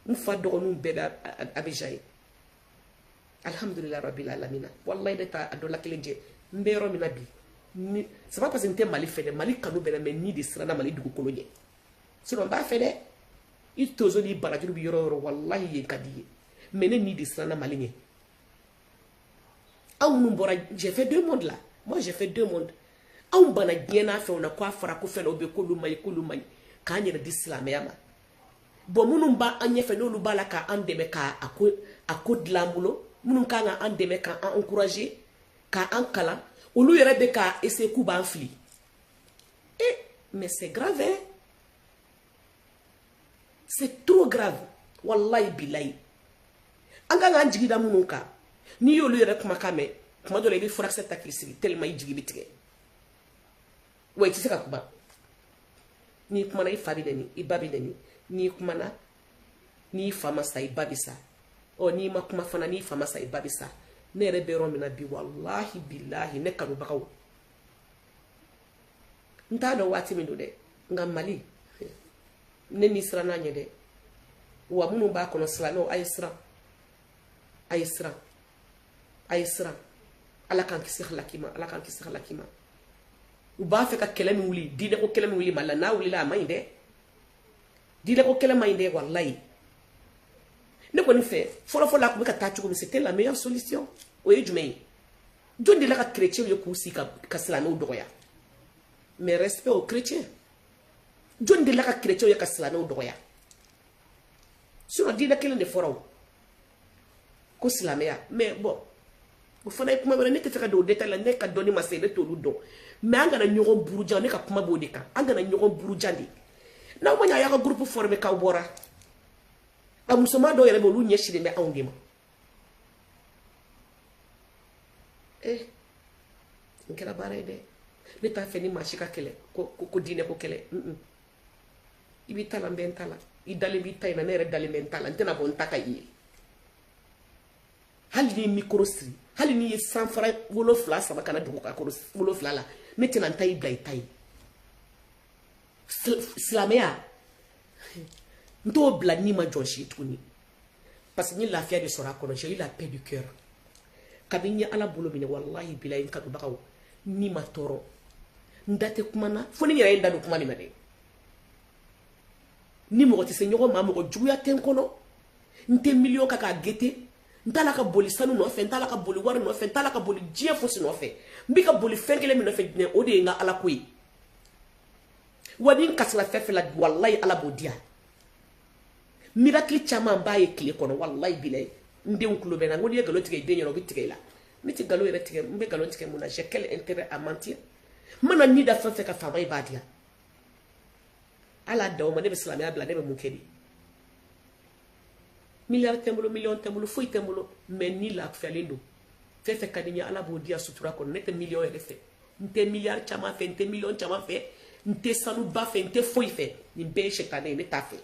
N fa dɔgɔninw bɛɛ bɛ Abidjan ye. Alhamdulilayi rabbil alamina. Wallahi ne t'a dɔ la kelen jɛ. N bɛ yɔrɔ min na bi, ni c'est pas parce que n tɛ Mali fɛ dɛ, Mali kanu bɛ n na, mais ni de siranna Mali dugukolo ɲɛ. Sinon n b'a fɛ dɛ. I tozo ni barajuru bɛ yɔrɔ o yɔrɔ, wallahi yen ka di ye. Mais ne ni de siranna Mali ɲɛ. Anw minnu bɔra, j'ai fait deux mondes là. Moi, j'ai fait deux mondes. Anw banna diɲɛ n'a fɛnw na ko a fɔra ko fɛn dɔw bɛ k'olu ma ɲi, k'olu ma ɲi, k'an yɛrɛ di silamɛya ma. Bon, minnu b'an ɲɛfɛ, n'olu b'a la k'an dɛmɛ k'a a ko dilan an bolo, minnu kan ka an dɛmɛ k'an encourager, k'an kalan, olu yɛrɛ bɛ k'a essayer k'u b'an fili. Eh, mais c'est grave, hein? C'est trop grave. Wallahi bilahi. An kan k'an jigi da minnu kan, n'i y'olu yɛrɛ kumakan mɛn, kuma dɔ la i bɛ furakisɛ ta k'i sigi tellement i jigi bɛ tigɛ. Wa i tɛ se ka kuma. N'i kumana, i fa bɛ nɛni, i ba bɛ nɛni. N'i kumana, n'i fa ma sa, i ba bɛ sa. Ɔ, n'i ma kuma fana, n'i fa ma sa, i ba bɛ sa. Ne yɛrɛ bɛ yɔrɔ min na bi, walahi bilahi, ne kanubagaw, n t'a dɔn waati min don dɛ, nka Mali, ne ni siranna ɲɛ dɛ. Wa minnu b'a kɔnɔ, silamɛw, a ye siran, a ye siran, a ye siran. Ala k'an kisi halaki ma, Ala k'an kisi halaki ma. U b'a fɛ ka kɛlɛ min wuli, diinɛ ko kɛlɛ min wuli Mali la, n'a wulila, a man ɲi dɛ. Diinɛ ko kɛlɛ man ɲi dɛ, walayi. Ne kɔni fɛ, fɔlɔfɔlɔ a tun bɛ ka taa cogo min, c'était la meilleure solution. O ye jumɛn ye? Jɔn delila ka chrétien ye k'u sigi ka silamɛw dɔgɔya? Mais respect aux chrétiens. Jɔn delila ka chrétien ye ka silamɛw dɔgɔya? Sinon diinɛ kelen de fɔra o ko silamɛya. Mais bon, o fana ye kuma wɛrɛ, ne tɛ fɛ ka don o détail la, ne ka dɔnni ma se, ne t'olu dɔn. Mais an kana ɲɔgɔn buruja. Ne ka kuma b'o de kan, an kana ɲɔgɔn buruja de. N'aw ma ɲɛ, a y'a ka groupe former k'aw bɔra. A musoman dɔw yɛrɛ bɛ, olu ɲɛsinnen bɛ anw de ma. Eh, n kɛra baara ye dɛ. Ne t'a fɛ ni maa si ka kɛlɛ ko diinɛ ko kɛlɛ. I b'i ta la, n bɛ n ta la. I dalen b'i ta in na, ne yɛrɛ dalen bɛ n ta la. N tɛna bɔ n ta ka i ye. Hali n'i ye micro siri, hali n'i ye sanfara 7 sama ka na dugu ka kɔrɔ 7 la, ne tɛna n ta i bila i ta ye. Silamɛya, n t'o bila ni ma jɔn si tuguni, parce que n ye lafiya de sɔrɔ a kɔnɔ. J'ai eu la paix du cœur kabini n ye Ala bolo minɛ. Walahi bilahi, n kanubagaw, ni ma tɔɔrɔ, n da tɛ kuma na fo ni n yɛrɛ ye n da don kuma min na dɛ. Ni mɔgɔ tɛ se ɲɔgɔn ma, mɔgɔ juguya tɛ n kɔnɔ. N tɛ miliyɔn kan k'a gete, n t'a la ka boli sanu nɔfɛ, n t'a la ka boli wari nɔfɛ, n t'a la ka boli diɲɛ fosi nɔfɛ. N bɛ ka boli fɛn kelen min nɔfɛ diɲɛ, o de ye n ka Ala ko ye. Wa ni n kasira fɛn fɛn la, walayi Ala b'o di yan. Miracle caman b'a ye tile kɔnɔ, walayi bilayi. N denw tulo bɛ n na. N ko n'i ye nkalon tigɛ i den ɲɛna, o bɛ tigɛ i la. Ne tɛ nkalon yɛrɛ tigɛ. N bɛ nkalon tigɛ mun na? J'ai quel intérêt à mentir? N mana ni da fɛn fɛn ka faama, i b'a di yan. Ala da o ma, ne bɛ silamɛya bila, ne bɛ mun kɛ de? Miliyari tɛ n bolo, miliyɔn tɛ n bolo, foyi tɛ n bolo, mais ni lafiyalen don. Fɛn fɛn ka di n ye, Ala b'o di yan sutura kɔnɔ. Ne tɛ miliyɔn yɛrɛ fɛ, n tɛ miliyari caman fɛ, n tɛ miliyɔn caman fɛ, n tɛ sanuba fɛ, n tɛ foyi fɛ. Nin bɛɛ ye sɛtanɛ ye, ne t'a fɛ.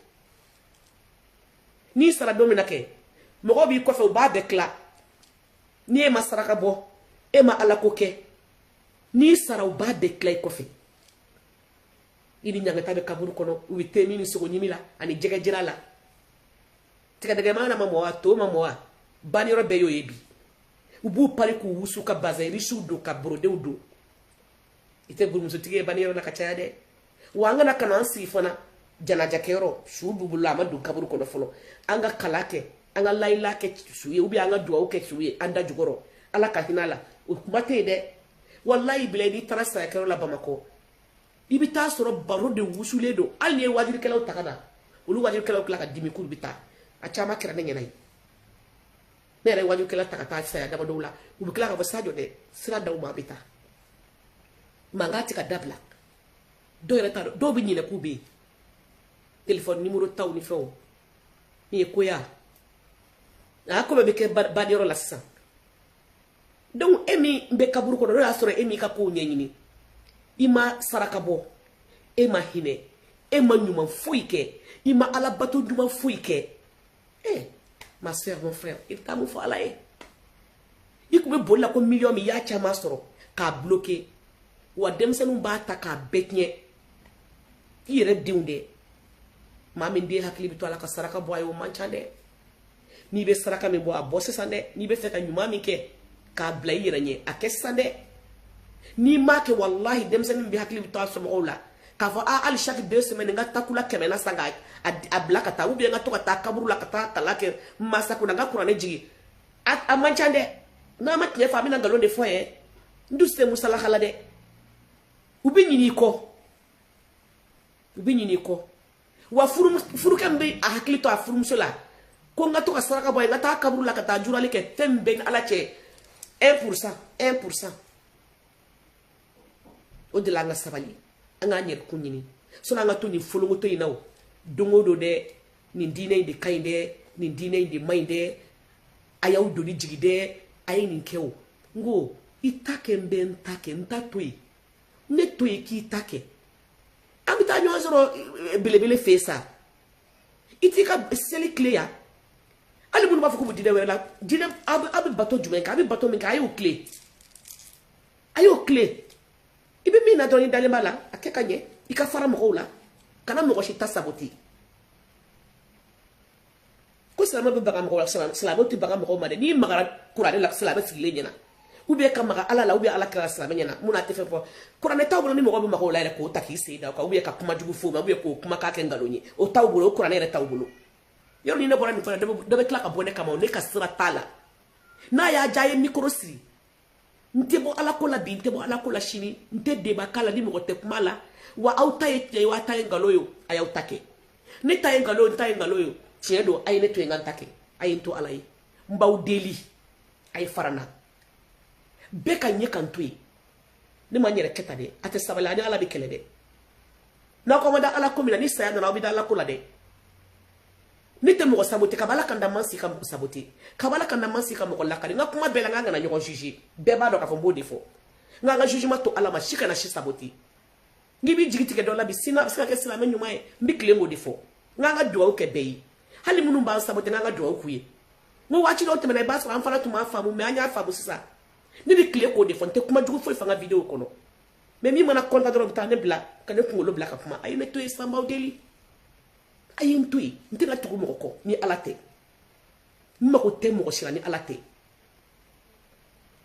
N'i sara don min na kɛ, mɔgɔw b'i kɔfɛ, u b'a bɛɛ tila. N'i e ma saraka bɔ, e ma Ala ko kɛ, n'i sara, u b'a bɛɛ tila i kɔfɛ. I ni ɲangata bɛ kaburu kɔnɔ, u bɛ te min ni sogo ɲimi la ani jɛgɛ jira la. Tigɛdɛgɛ ma mɔ wa, to ma mɔ wa, banniyɔrɔ bɛɛ y'o ye bi. U b'u pari k'u wusu ka bazɛn risiw don ka borodenw don. I tɛ burumusotigi ye banniyɔrɔ la ka caya dɛ. Wa an kana ka na an sigi fana janajakɛyɔrɔ, su b'u bolo, a ma don kaburu kɔnɔ fɔlɔ. An ka kala kɛ, an ka layila kɛ su ye, ou bien an ka duwawu kɛ su ye an da jukɔrɔ, Ala ka hinɛ a la. O kuma tɛ yen dɛ. Walayi bila, n'i taara sayakɛyɔrɔ la Bamakɔ, i bɛ taa sɔrɔ baro de wusulen don. Hali n'i ye wajulikɛlaw ta ka na, olu wajulikɛlaw tila ka dimi k'olu bɛ taa. A caman kɛra ne ɲɛna ye. Ne yɛrɛ ye wajulikɛla ta ka taa saya damadɔw la, u bɛ tila ka fɔ Sadio dɛ, sira d'aw ma, a bɛ taa. Mankan tɛ ka dabila. Dɔw yɛrɛ t'a dɔn, dɔw bɛ ɲinɛ k'u bɛ yen. Téléphone numéro taw ni fɛnw nin ye koya a ko bɛɛ bɛ kɛ badiyɔrɔ la sisan. Donc e min bɛ kaburu kɔnɔ, n'o y'a sɔrɔ e m'i ka kow ɲɛɲini, i ma saraka bɔ, e ma hinɛ, e ma ɲuman foyi kɛ, i ma Ala bato ɲuman foyi kɛ, eh, Ma soeur, mon frère, i bɛ taa mun fɔ Ala ye? I tun bɛ boli la ko miliyɔn min, i y'a caman sɔrɔ k'a bloqué. Wa denmisɛnninw b'a ta k'a bɛɛ tiɲɛ. I yɛrɛ denw dɛ, maa min den hakili bɛ to a la ka saraka bɔ a ye, o man ca dɛ. N'i bɛ saraka min bɔ, a bɔ sisan dɛ. N'i bɛ fɛ ka ɲuman min kɛ k'a bila i yɛrɛ ɲɛ, a kɛ sisan dɛ. N'i m'a kɛ, walahi, denmisɛnnin bɛ hakili bɛ to a somɔgɔw la k'a fɔ a hali chaque 2 semaines n ka takula 100 na san k'a bila ka taa, ou bien n ka to ka taa kaburu la ka taa kalan kɛ n mansa kunna, n ka kuranɛ jigin. A man ca dɛ. N'a ma tiɲɛ fɔ, a bɛna nkalon de fɔ ye. N dun tɛ musalaka la dɛ. U bɛ ɲinɛ i kɔ, u bɛ ɲinɛ i kɔ. Wa furukɛ min bɛ a hakili to a furumuso la ko n ka to ka saraka bɔ yen, n ka taa kaburu la ka taa jurali kɛ, fɛn min bɛ ni Ala cɛ, 1%, 1%. O de la, an ka sabali, an k'an yɛrɛ kun ɲini sɔnni an ka to nin folonkoto in na. O don o don dɛ, nin diinɛ in de ka ɲi dɛ, nin diinɛ in de man ɲi dɛ, a y'aw doni jigi dɛ, a ye nin kɛ. O n ko i ta kɛ, n bɛ n ta kɛ, n ta to yen, ne to yen k'i ta kɛ. An bɛ taa ɲɔgɔn sɔrɔ belebele fɛ yen sa. I t'i ka seli tile yan. Hali minnu b'a fɔ k'u bɛ diinɛ wɛrɛ la, diinɛ aw bɛ bato jumɛn kɛ? A bɛ bato min kɛ, a y'o tile, a y'o tile. I bɛ min na dɔrɔn, i dalen b'a la, a kɛ ka ɲɛ. I ka fara mɔgɔw la, kana mɔgɔ si ta saboter. Ko silamɛ bɛ baga mɔgɔw la, silamɛw tɛ baga mɔgɔw ma dɛ. N'i magara kuranɛ la silamɛ sigilen ɲɛna, ou bien ka maga Ala la, ou bien Ala kɛra silamɛ ɲɛna, mun na a tɛ fɛn fɔ? Kuranɛ t'aw bolo. Ni mɔgɔ bɛ maga o la yɛrɛ, k'o ta k'i sen da o kan, ou bien ka kuma jugu f'o ma, ou bien k'o kuma k'a kɛ nkalon ye, o t'aw bolo. O kuranɛ yɛrɛ t'aw bolo. Yɔrɔ ni ne bɔra nin fana, dɔ bɛ tila ka bɔ ne kama. Ne ka sira t'a la. N'a y'a diya, a ye micro sigi. N tɛ bɔ Ala ko la bi, n tɛ bɔ Ala ko la sini, n tɛ débat k'a la ni mɔgɔ tɛ kuma la. Wa aw ta ye tiɲɛ ye, wa aw ta ye nkalon ye, a y'aw ta kɛ. Ne ta ye nkalon ye, n ta ye nkalon ye, tiɲɛ don. A ye ne to yen, n ka n ta kɛ. A ye n to Ala ye. N b'aw deli, a ye fara n na. Bɛɛ ka ɲɛ ka n to yen. Ne ma n yɛrɛ kɛ tan dɛ. A tɛ sabali, ani Ala bɛ kɛlɛ dɛ. N'aw ko ma da Ala ko min na, ni saya nana, aw bɛ da Ala ko la dɛ. Ne tɛ mɔgɔ saboter. Kaba Ala ka da man si ka mɔgɔ saboter, kaba Ala ka da man si ka mɔgɔ lakari. N ka kuma bɛɛ la, n k'an kana ɲɔgɔn juger. Bɛɛ b'a dɔn k'a fɔ n b'o de fɔ. N k'an ka jugement to Ala ma, si kana si saboter. N'i b'i jigi tigɛ dɔ la bi, sini a bɛ se ka kɛ silamɛ ɲuman ye. N bɛ tilen k'o de fɔ. N k'an ka dugawu kɛ bɛɛ ye, hali minnu b'an saboter, n k'an ka dugawu k'u ye. N ko waati dɔw tɛmɛna, i b'a sɔrɔ an fana tun b'a faamu, mais an y'a faamu sisan. Ne bɛ tile k'o de fɔ. N tɛ kuma jugu foyi fɔ n ka vidéo kɔnɔ, mais min mana kɔnta dɔrɔn, bɛ taa ne bila ka ne kunkolo bila ka kuma. A ye ne to yen, san b'aw deli, a ye n to yen. N tɛna tugu mɔgɔ kɔ ni Ala tɛ. N mago tɛ mɔgɔ si la ni Ala tɛ.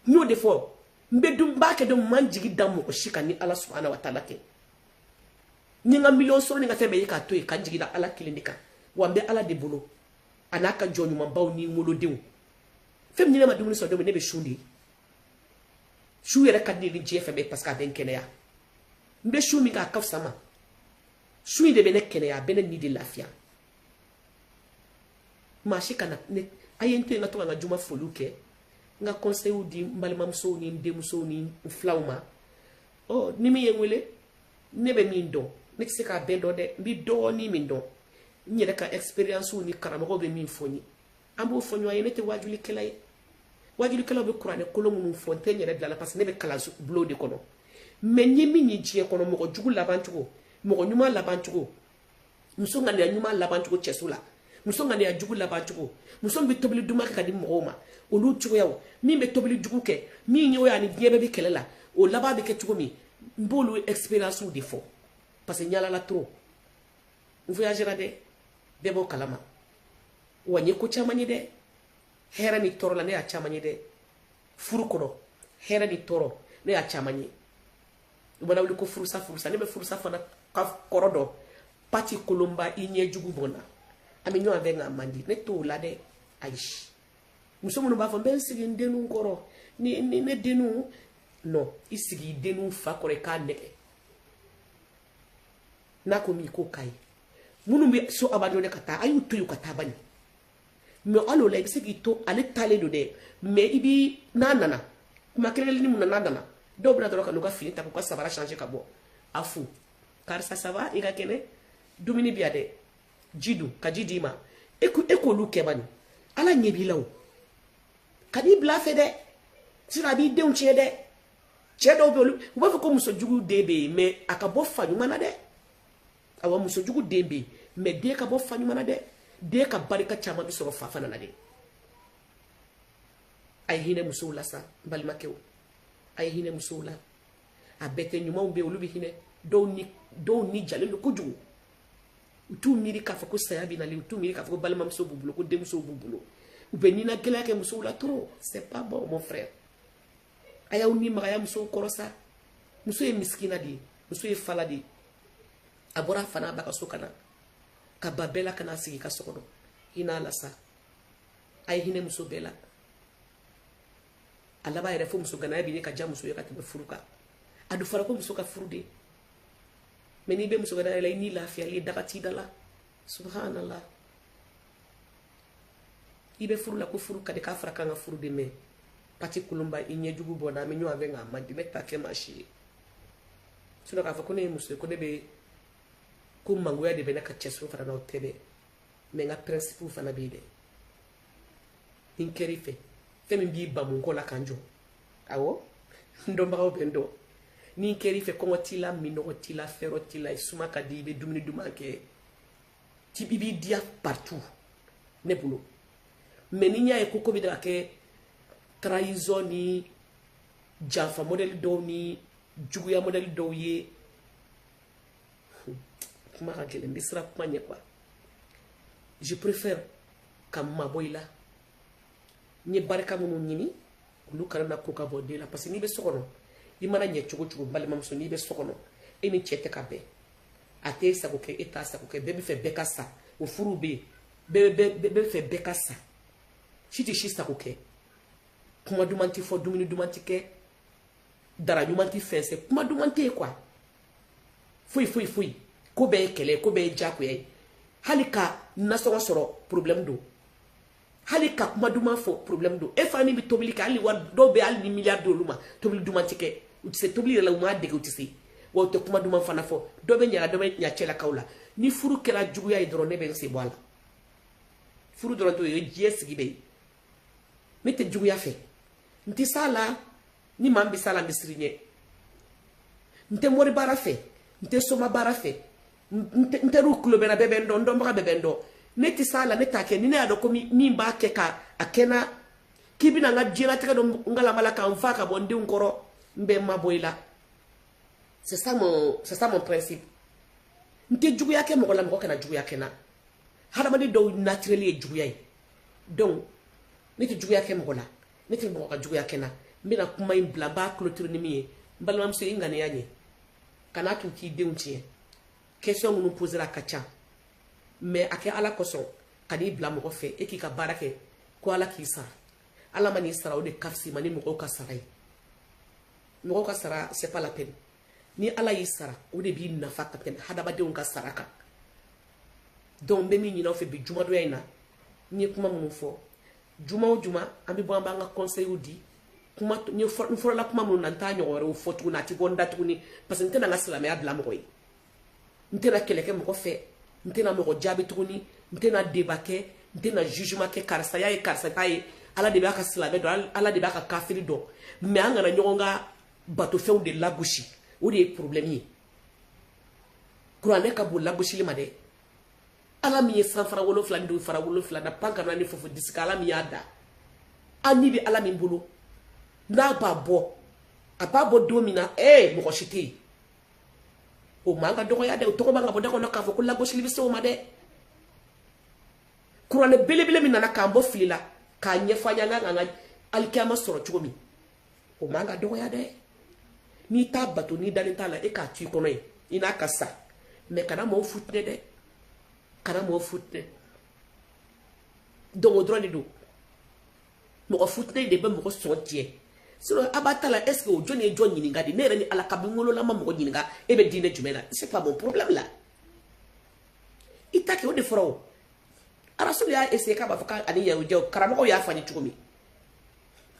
N y'o de fɔ. N bɛ dun, n b'a kɛ dɔn, n man jigi da mɔgɔ si kan ni Ala subahana wa taala tɛ. Ni n ka miliyɔn sɔrɔ, ni n ka fɛn bɛɛ ye k'a to yen, ka n jigi da Ala kelen de kan. Wa n bɛ Ala de bolo, a n'a ka jɔn ɲumanbaw ni n wolodenw. Fɛn min, ni ne ma dumuni sɔrɔ don min, ne bɛ sun de. Su yɛrɛ ka di ne ni diɲɛ fɛn bɛɛ, parce que a bɛ n kɛnɛya. N bɛ su min kɛ, a ka fisa ma. Su in de bɛ ne kɛnɛya, a bɛ ne ni de lafiya. Maa si kana ne. A ye n to yen, n ka to ka n ka juma foliw kɛ, n ka conseils di n balimamusow ni n denmusow ni n filaw ma. Ɔ ni min ye n wele, ne bɛ min dɔn, ne tɛ se k'a bɛɛ dɔn dɛ. N bɛ dɔɔnin min dɔn, n yɛrɛ ka expérience ni karamɔgɔw bɛ min fɔ n ye, an b'o fɔ ɲɔgɔn ye. Ne tɛ wajulikɛla ye. Wajulikɛlaw bɛ kuranɛ kolo minnu fɔ, n tɛ n yɛrɛ bila la, parce que ne bɛ kalan bulon de kɔnɔ. Mais n ye min ye diɲɛ kɔnɔ, mɔgɔ jugu laban cogo, mɔgɔ ɲuman laban cogo, muso ŋaniya ɲuman laban cogo cɛso la, muso ŋaniya jugu laban cogo, muso min bɛ tobili duman kɛ ka di mɔgɔw ma, olu cogoyaw, min bɛ tobili jugu kɛ, min y'o ye ani diɲɛ bɛɛ bɛ kɛlɛ la, o laban bɛ kɛ cogo min, n b'olu expérience de fɔ, parce que n yaalala trop, n voyagera dɛ, bɛɛ b'o kalama. Wa n ye ko caman ye dɛ, hɛrɛ ni tɔɔrɔ la, ne y'a caman ye dɛ. Furu kɔnɔ, hɛrɛ ni tɔɔrɔ, ne y'a caman ye. U mana wuli ko furusa, furusa, ne bɛ furusa fana ka kɔrɔ dɔn. Pati kolonba, i ɲɛ jugu bɔn na, an bɛ ɲɔgɔn fɛ, nka a man di ne t'o la dɛ. Ayi, muso minnu b'a fɔ n bɛ n sigi n denninw kɔrɔ ni ne denninw, non, i sigi i denninw fa kɔrɔ, i k'a nɛgɛ n'a ko min k'o ka ɲi. Minnu bɛ so abandonné ka taa, a y'u to yen ka taa bani. Mais hali o la, i bɛ se k'i to ale taalen don dɛ, mais i bi n'a nana kuma kelen kelennin mun na, n'a nana, dɔw bɛna dɔrɔn ka n'u ka fini ta k'u ka sabara changer ka bɔ. A fo karisa, ça va, i ka kɛnɛ, dumuni bi yan dɛ, ji dun, ka ji d'i ma. E ko e k'olu kɛ bani, Ala ɲɛ b'i la. O ka n'i bila a fɛ dɛ, sinon a b'i denw tiɲɛ dɛ. Cɛ dɔw bɛ olu, u b'a fɔ ko muso jugu den bɛ yen, mais a ka bɔ fa ɲuman na dɛ. Awɔ, muso jugu den bɛ yen, mais den ka bɔ fa ɲuman na dɛ. Den ka barika caman bɛ sɔrɔ fa fana na dɛ. A ye hinɛ musow la sa, n balimakɛw, a ye hinɛ musow la. A bɛɛ tɛ, ɲumanw bɛ yen, olu bɛ hinɛ. Dɔw ni jalen don kojugu, u t'u miiri k'a fɔ ko saya bɛ nalen, u t'u miiri k'a fɔ ko balimamuso b'u bolo, ko denmuso b'u bolo. U bɛ nina gɛlɛya kɛ musow la trop, c'est pas bon, mon frère. A y'aw ni magaya musow kɔrɔ sa. Muso ye misikina de ye, muso ye fala de ye. A bɔra a fa n'a ba ka so ka na ka ba bɛɛ la ka n'a sigi ka so kɔnɔ. Hinɛ a la sa, a ye hinɛ muso bɛɛ la. A laban yɛrɛ fo muso ganaya bɛ ɲini ka diya muso ye ka tɛmɛ furu kan. A dun fɔra ko muso ka furu de, mɛ n'i bɛ muso ganaya la, i ni lafiyalen, daga t'i da la. Subhanallah, i bɛ furu la ko furu ka di, k'a fɔra k'an ka furu de, mɛ pati kolonba i ɲɛjugu bɔ n na, an bɛ ɲɔgɔn fɛ, nka a man di ne ta kɛ maa si ye. Sinon k'a fɔ ko ne ye muso ye, ko ne bɛ ko mangoya de bɛ ne ka cɛsiri fana na, o tɛ dɛ. Mɛ n ka principe fana bɛ yen dɛ. Ni n kɛr'i fɛ, fɛn min b'i bamu kɔ la k'an jɔ, awɔ, n dɔnbagaw bɛ n dɔn. Ni n kɛr'i fɛ, kɔngɔ t'i la, minɔgɔ t'i la, fɛrɛ t'i la, suma ka di, i bɛ dumuni duman kɛ, i b'i diya partout ne bolo. Mɛ ni n y'a ye ko ko bɛ ka kɛ trahison ni janfa modèle dɔw ni juguya modèle dɔw ye, kuma ka gɛlɛn, n bɛ siran kuma ɲɛ quoi. Je préfère ka mabɔ i la. N ye barika minnu ɲini, olu kana na ko ka bɔ den la, parce que n'i bɛ so kɔnɔ, i mana ɲɛ cogo cogo, balimamuso, n'i bɛ so kɔnɔ, e ni cɛ tɛ ka bɛn, a t'e sago kɛ, e t'a sago kɛ, bɛɛ bɛ fɛ bɛɛ ka sa. O furuw bɛ yen, bɛɛ bɛ fɛ bɛɛ ka sa, si tɛ si sago kɛ, kuma duman tɛ fɔ, dumuni duman tɛ kɛ, dara ɲuman tɛ fɛnsɛ, kuma duman tɛ yen quoi, foyi foyi foyi, ko bɛɛ ye kɛlɛ, ko bɛɛ ye diyagoya ye. Hali ka nasɔngɔ sɔrɔ, problème don. Hali ka kuma duman fɔ, problème don. E fa min bɛ tobili kɛ, hali wari dɔw bɛ, hali ni miliyari d'olu ma, tobili duman tɛ kɛ. U tɛ se tobili yɛrɛ la, u m'a dege, u tɛ se wa, u tɛ kuma duman fana fɔ. Dɔ bɛ ɲa, dɔ bɛ ɲa cɛlakaw la. Ni furu kɛra juguya ye dɔrɔn, ne bɛ n sen bɔ a la. Furu dɔrɔn t'o ye, diɲɛ sigi bɛ yen. Ne tɛ juguya fɛ, n tɛ s'a la. Ni maa min bɛ s'a la, n bɛ siran ɲɛ. N tɛ mori baara fɛ, n tɛ soma baara fɛ. N teriw tulo bɛ n na, bɛɛ bɛ n dɔn, n dɔnbaga bɛɛ bɛ n dɔn. Ne tɛ s'a la, ne t'a kɛ. Ni ne y'a dɔn ko min b'a kɛ ka a kɛ n na, k'i bɛna n ka diɲɛlatigɛ dɔ n galama la k'an fa ka bɔ n denw kɔrɔ, n bɛ mabɔ i la. C'est ça mon principe. N tɛ juguya kɛ mɔgɔ la, mɔgɔ kana juguya kɛ n na. Hadamaden dɔw naturel ye juguya ye, donc ne tɛ juguya kɛ mɔgɔ la, ne tɛ mɔgɔ ka juguya kɛ n na. N bɛna kuma in bila, n b'a clôturer ni min ye, n balimamuso, i ŋaniya ɲɛ, kan'a to k'i denw tiɲɛ. Question minnu posera ka ca, mais a kɛ Ala kosɔn, ka n'i bila mɔgɔ fɛ, e k'i ka baara kɛ ko Ala k'i sara. Ala ma n'i sara, o de ka fisa i ma ni mɔgɔw ka sara ye. Mɔgɔw ka sara, c'est pas la peine. Ni Ala y'i sara, o de b'i nafa ka tɛmɛ hadamadenw ka sara kan. Donc n bɛ min ɲini aw fɛ bi jumadonya in na, n ye kuma minnu fɔ, juma o juma an bɛ bɔ, an b'an ka conseils di. Kuma n ye, n fɔlɔla kuma minnu na, n t'a ɲɔgɔn wɛrɛw fɔ tuguni, a tɛ bɔ n da tuguni, parce que n tɛna n ka silamɛya bila mɔgɔ ye, n tɛna kɛlɛ kɛ mɔgɔ fɛ, n tɛna mɔgɔ jaabi tuguni, n tɛna débat kɛ, n tɛna jugement kɛ. Karisa y'a ye, karisa t'a ye, Ala de b'a ka silamɛ dɔn, Ala de b'a ka kafiri dɔn. Mais an kana ɲɔgɔn ka batofɛnw de lagosi, o de ye problème ye. Kuranɛ ka bon lagosili ma dɛ. Ala min ye sanfara 7 ni dugu fara 7 da, pan kana ni fofo disika, Ala min y'a da, an ni bɛ Ala min bolo, n'a b'a bɔ, a b'a bɔ don min na, ee, mɔgɔ si tɛ yen. O man ka dɔgɔya dɛ, o tɔgɔ man ka bɔ da kɔnɔ k'a fɔ ko lagosili bɛ se o ma dɛ. Kuranɛ belebele min nana k'an bɔ fili la, k'a ɲɛfɔ an ɲɛna an ka alikiyama sɔrɔ cogo min, o man ka dɔgɔya dɛ. N'i t'a bato, n'i dalen t'a la, e k'a to i kɔnɔ yen, i n'a ka sa. Mɛ kana mɔgɔw futinɛ dɛ, kana mɔgɔw futinɛ. Donc o dɔrɔn de don, mɔgɔ futinɛ de bɛ mɔgɔ sɔn tiɲɛ. Sinon a b'a ta la, est ce que o jɔn ye jɔn ɲininka de? Ne yɛrɛ ni Ala, kabi n wolola ma mɔgɔ ɲininka e bɛ diinɛ jumɛn na. C'est pas mon problème la. I ta kɛ, o de fɔra. O Arasulu y'a essayé k'a b'a fɔ k'ani yahudiyaw karamɔgɔw y'a fɔ an ye cogo min,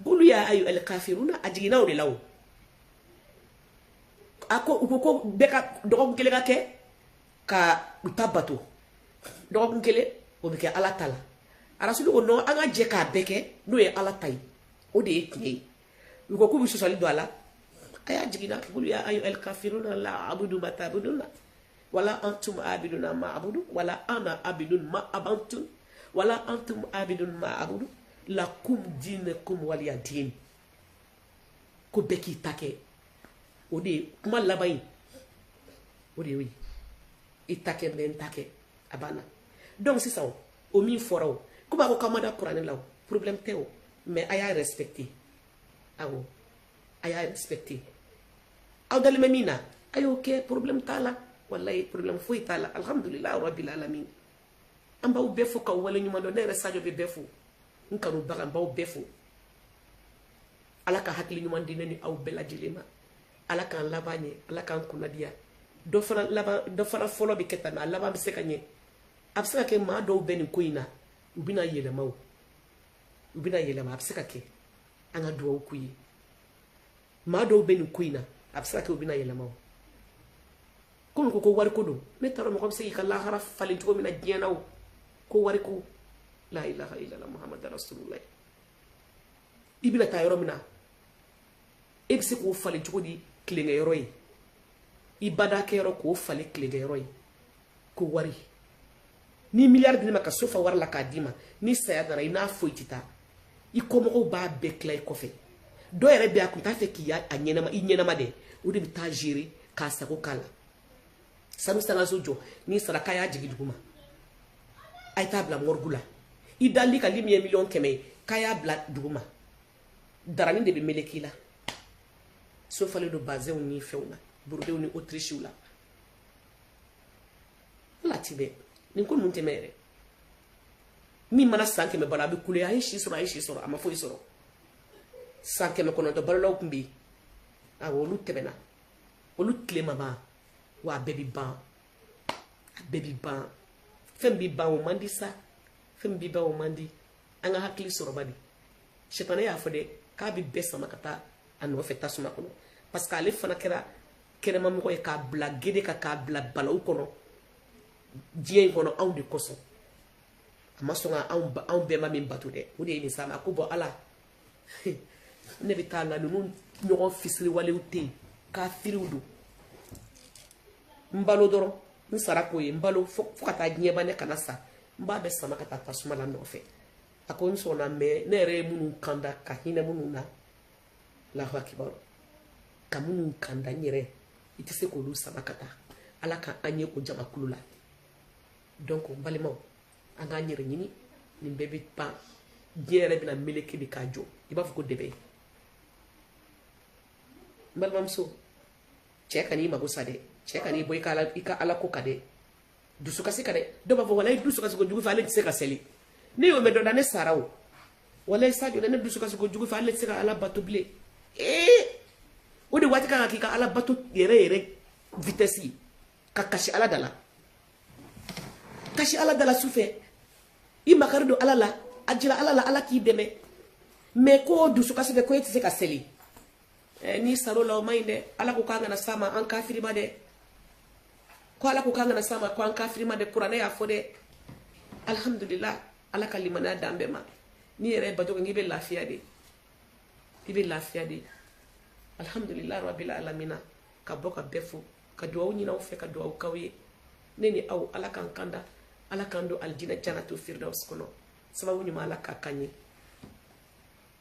qul ya ayyuhal kafiruna, a jiginna o de la. O a ko, u ko ko bɛɛ ka dɔgɔkun kelen ka kɛ ka u ta bato, dɔgɔkun kelen o bɛ kɛ Ala ta la. Arasulu ko non, an ka jɛ k'a bɛɛ kɛ n'o ye Ala ta ye, o de ye tiɲɛ ye. U ko k'u bɛ sɔsɔli don a la, a y'a jiginna qul ya ayyuhal kafiruna la a'budu ma ta'buduna. Wala antum abiduna ma abudu wala ana abidun ma abantum wala antum abidun ma abudu lakum dinukum waliya din. Ko bɛɛ k'i ta kɛ, o de ye kuma laban ye, o de y'o ye. I ta kɛ n bɛ n ta kɛ, a banna. Donc sisan o min fɔra o komi a ko k'aw ma da kuranɛ la, o problème tɛ o, mais a y'a respecter. Awɔ, a y'a respecter. Aw dalen bɛ min na, a y'o kɛ, problème t'a la, walayi problème foyi t'a la. Alhamdulilayi rabbil alamin. An b'aw bɛɛ fo k'aw waleɲuman dɔn. Ne yɛrɛ Sadio bɛ bɛɛ fo, n kanubaga, n b'aw bɛɛ fo. Ala ka hakili ɲuman di ne ni aw bɛɛ lajɛlen ma. Ala k'an laban ɲɛ, Ala k'an kunnadiya. Dɔ fana laban, dɔ fana fɔlɔ bɛ kɛ tan, mais a laban bɛ se ka ɲɛ. A bɛ se ka kɛ maa dɔw bɛ nin ko in na, u bɛna yɛlɛma o, u bɛna yɛlɛma, a bɛ se ka kɛ. An ka dugawu k'u ye. Maa dɔw bɛ nin ko in na, a bɛ se ka kɛ u bɛna yɛlɛma o. Komi ko wariko don, ne t'a dɔn mɔgɔ bɛ se k'i ka lahara falen cogo min na diɲɛ na o, ko wariko. La ilaha illallah muhammadu rasulullah. I bɛna taa yɔrɔ min na, e bɛ se k'o falen cogo di tilenkɛyɔrɔ ye, i badakɛyɔrɔ k'o falen tilenkɛyɔrɔ ye, ko wari. Ni miliyari di ne ma ka so fa wari la k'a d'i ma, ni saya nana i n'a foyi tɛ taa, i kɔmɔgɔw b'a bɛɛ tila i kɔfɛ. Dɔw yɛrɛ bɛ yen, a tun t'a fɛ k'i a ɲɛnama, i ɲɛnama dɛ, o de bɛ taa gérer k'a sago k'a la. Sanu sangaso jɔ, n'i sara k'a y'a jigin dugu ma, a ye taa bila morgue la. I dali ka li min ye 100 000 ye, k'a y'a bila dugu ma, darani de bɛ meleke i la. So falen don bazɛnw ni fɛnw na, burudenw ni autrichew la. Ala ti bɛɛ nin ko ninnu tɛmɛ yɛrɛ. Min mana san 100 balo, a bɛ kule, a ye si sɔrɔ, a ye si sɔrɔ, a ma foyi sɔrɔ. San 900 balolaw tun bɛ yen, awɔ, olu tɛmɛna, olu tile ma ban, wa a bɛɛ bi ban, a bɛɛ bi ban. Fɛn bi ban o man di sa, fɛn bi ban o man di. An ka hakili sɔrɔ ba di. Sɛtanɛ y'a fɔ dɛ k'a bɛ bɛɛ sama ka taa a nɔfɛ tasuma kɔnɔ, parce que ale fana kɛra kɛnɛmamɔgɔ ye k'a bila gede kan, k'a bila balawu kɔnɔ diɲɛ in kɔnɔ anw de kosɔn. A ma sɔn ka anw bɛɛ ma min bato dɛ, o de ye nin s'a ma. A ko bɔn Ala, ne bɛ taa la, ninnu ɲɔgɔn fisiriwalew tɛ yen, kafiriw don. N balo dɔrɔn, n sara k'o ye, n balo fo ka taa diɲɛ ban, ne kana sa, n b'a bɛɛ sama ka taa tasuma la nɔfɛ. A ko n sɔnna, mɛ ne yɛrɛ ye minnu kanda ka hinɛ minnu na, Allahu akibaru, ka minnu kanda n yɛrɛ, i tɛ se k'olu sama ka taa. Ala ka an ye o jamakulu la. Donc n balimaw, an k'an yɛrɛ ɲini, nin bɛɛ bɛ ban. Diɲɛ yɛrɛ bɛna meleke de k'a jɔ, i b'a fɔ ko dɛbɛ. N balimamuso, cɛ kan'i mago sa dɛ, cɛ kan'i bɔ i ka ala ko ka dɛ, dusukasi ka dɛ. Dɔw b'a fɔ walayi dusukasi kojugu fɛ ale tɛ se ka seli. Ne y'o mɛn dɔ da, ne sara o. Walayi Sadio, ne dusukasi kojugu fɛ ale tɛ se ka ala bato bilen. Ee, o de waati kan ka k'i ka ala bato yɛrɛ yɛrɛ vitesse ye, ka kasi ala da la, kasi ala da la sufɛ, i makari don ala la, a jira ala la, ala k'i dɛmɛ. Mais ko dusukasi fɛ ko e tɛ se ka seli, n'i sar'o la o man ɲi dɛ. Ala ko k'an kana s'a ma an kafirima dɛ, ko Ala ko k'an kana s'a ma ko an kafirima dɛ, kuranɛ y'a fɔ dɛ. Alhamdulillah, Ala ka limaniya d'an bɛɛ ma. N'i yɛrɛ ye bato kɛ, k'i bɛ lafiya de, i bɛ lafiya de. Alhamdulillah rabbil alamina. Ka bɔ ka bɛɛ fo, ka duwawu ɲini aw fɛ, ka duwawu k'aw ye. Ne ni aw, Ala k'an kanda, Ala k'an don alijinɛ janatu firdaus kɔnɔ. Sababu ɲuman Ala k'a kan ye.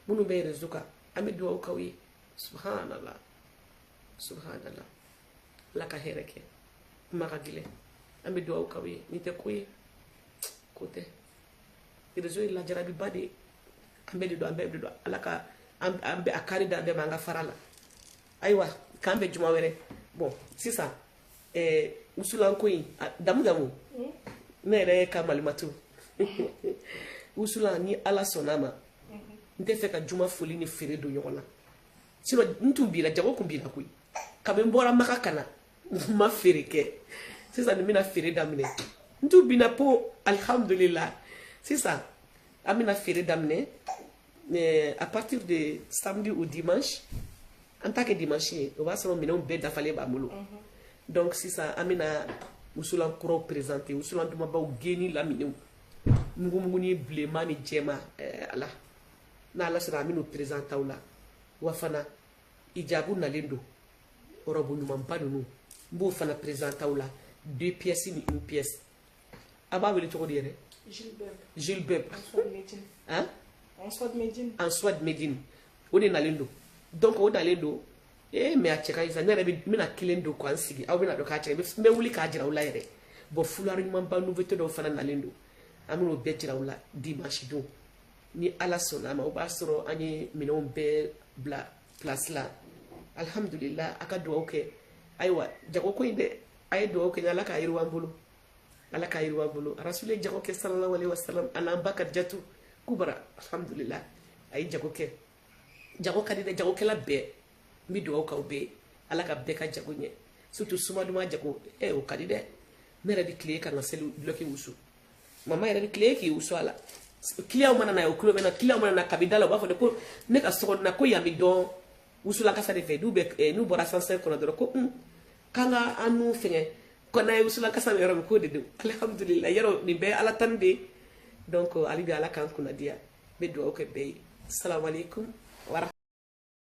Minnu bɛ réseau kan, an bɛ duwawu k'aw ye. Subhanallah, subhanallah, Ala ka hɛrɛ kɛ. Kuma ka gɛlɛn, an bɛ duwawu k'aw ye. Nin tɛ ko ye, ko tɛ. Réseau ye lajarabiba de ye. An bɛɛ de don, an bɛɛ de don. Ala ka an bɛɛ a kari d'an bɛɛ ma, an ka fara la. Ayiwa, k'an bɛ juma wɛrɛ. Bon, sisan wusulan ko in damu damu, ne yɛrɛ ka malimatu wusulan, ni Ala sɔnna a ma, n tɛ fɛ ka juma foli ni feere don ɲɔgɔn na. Sinon n tun b'i la, jago kun b'i la koyi. Kabini n bɔra Maka ka na, n ma feere kɛ. Sisan nin bɛna feere daminɛ. N tun binna po, alhamdulillah. Sisan an bɛna feere daminɛ à partir de samedi ou dimanche. An t'a kɛ dimanche ye, o b'a sɔrɔ minɛnw bɛɛ dafalen b'an bolo. Donc sisan an bɛna wusulan kuraw présenter, wusulan dumanbaw, geni laminɛw, mugumuguni bilenman ni jɛma. Ala n'Ala sɔnna, an bɛn'o présenter aw la. Wa fana ijabu nalen don, robe ɲumanba ninnu, n b'o fana présenter aw la. Deux pièces ni une pièce. A b'a wele cogo di yɛrɛ? Jilbab. Jilbab. En soie de Médine. Hein? En soie de Médine. En soie de Médine. O de nalen don. Donc o nalen don. Eh, mais a cɛ ka ɲi sa. Ne yɛrɛ bɛ n bɛna kelen don k'an sigi, aw bɛna dɔn k'a cɛ. N bɛ wuli k'a jira aw la yɛrɛ. Bon, foulard ɲumanba, nouveauté dɔw fana nalen don, an bɛn'o bɛɛ jira aw la dimanche don ni Ala sɔnna a ma. O b'a sɔrɔ an ye minɛnw bɛɛ bila place la, alhamdulillah. A ka dugawu kɛ. Ayiwa, jago ko in dɛ, a ye dugawu kɛ, Ala k'a yiriwa an bolo, Ala k'a yiriwa an bolo. Rasulu ye jago kɛ, sallallahu alaihi wasallam, a n'an ba Kadijatu Kubara, alhamdulillah. A ye jago kɛ, jago ka di dɛ. Jagokɛla bɛɛ, n bɛ dugawu k'aw bɛɛ ye, Ala ka bɛɛ ka jago ɲɛ, surtout sumaduma jago. Ɛ, o ka di dɛ. Ne yɛrɛ bɛ tile ka n ka seli dulɔki wusu, mama yɛrɛ bɛ tile k'i wusu a la. Kiliyanw mana na, o kulo bɛ na, kiliyanw mana na kabi da la, u b'a fɔ de ko ne ka so kɔnɔna ko yan bɛ dɔn wusula kasa de fɛ. N'u bɛ n'u bɔra ascenseur kɔnɔ dɔrɔn, ko un k'an ka an n'u fɛngɛ ko n'a ye wusula kasa bɛ yɔrɔ min, k'o de don. Alihamudulila, yɔrɔ nin bɛɛ Ala tanu de. Donc hali bi, Ala k'an kunna diya. N bɛ dugawu kɛ bɛɛ ye. Salamu aleykum.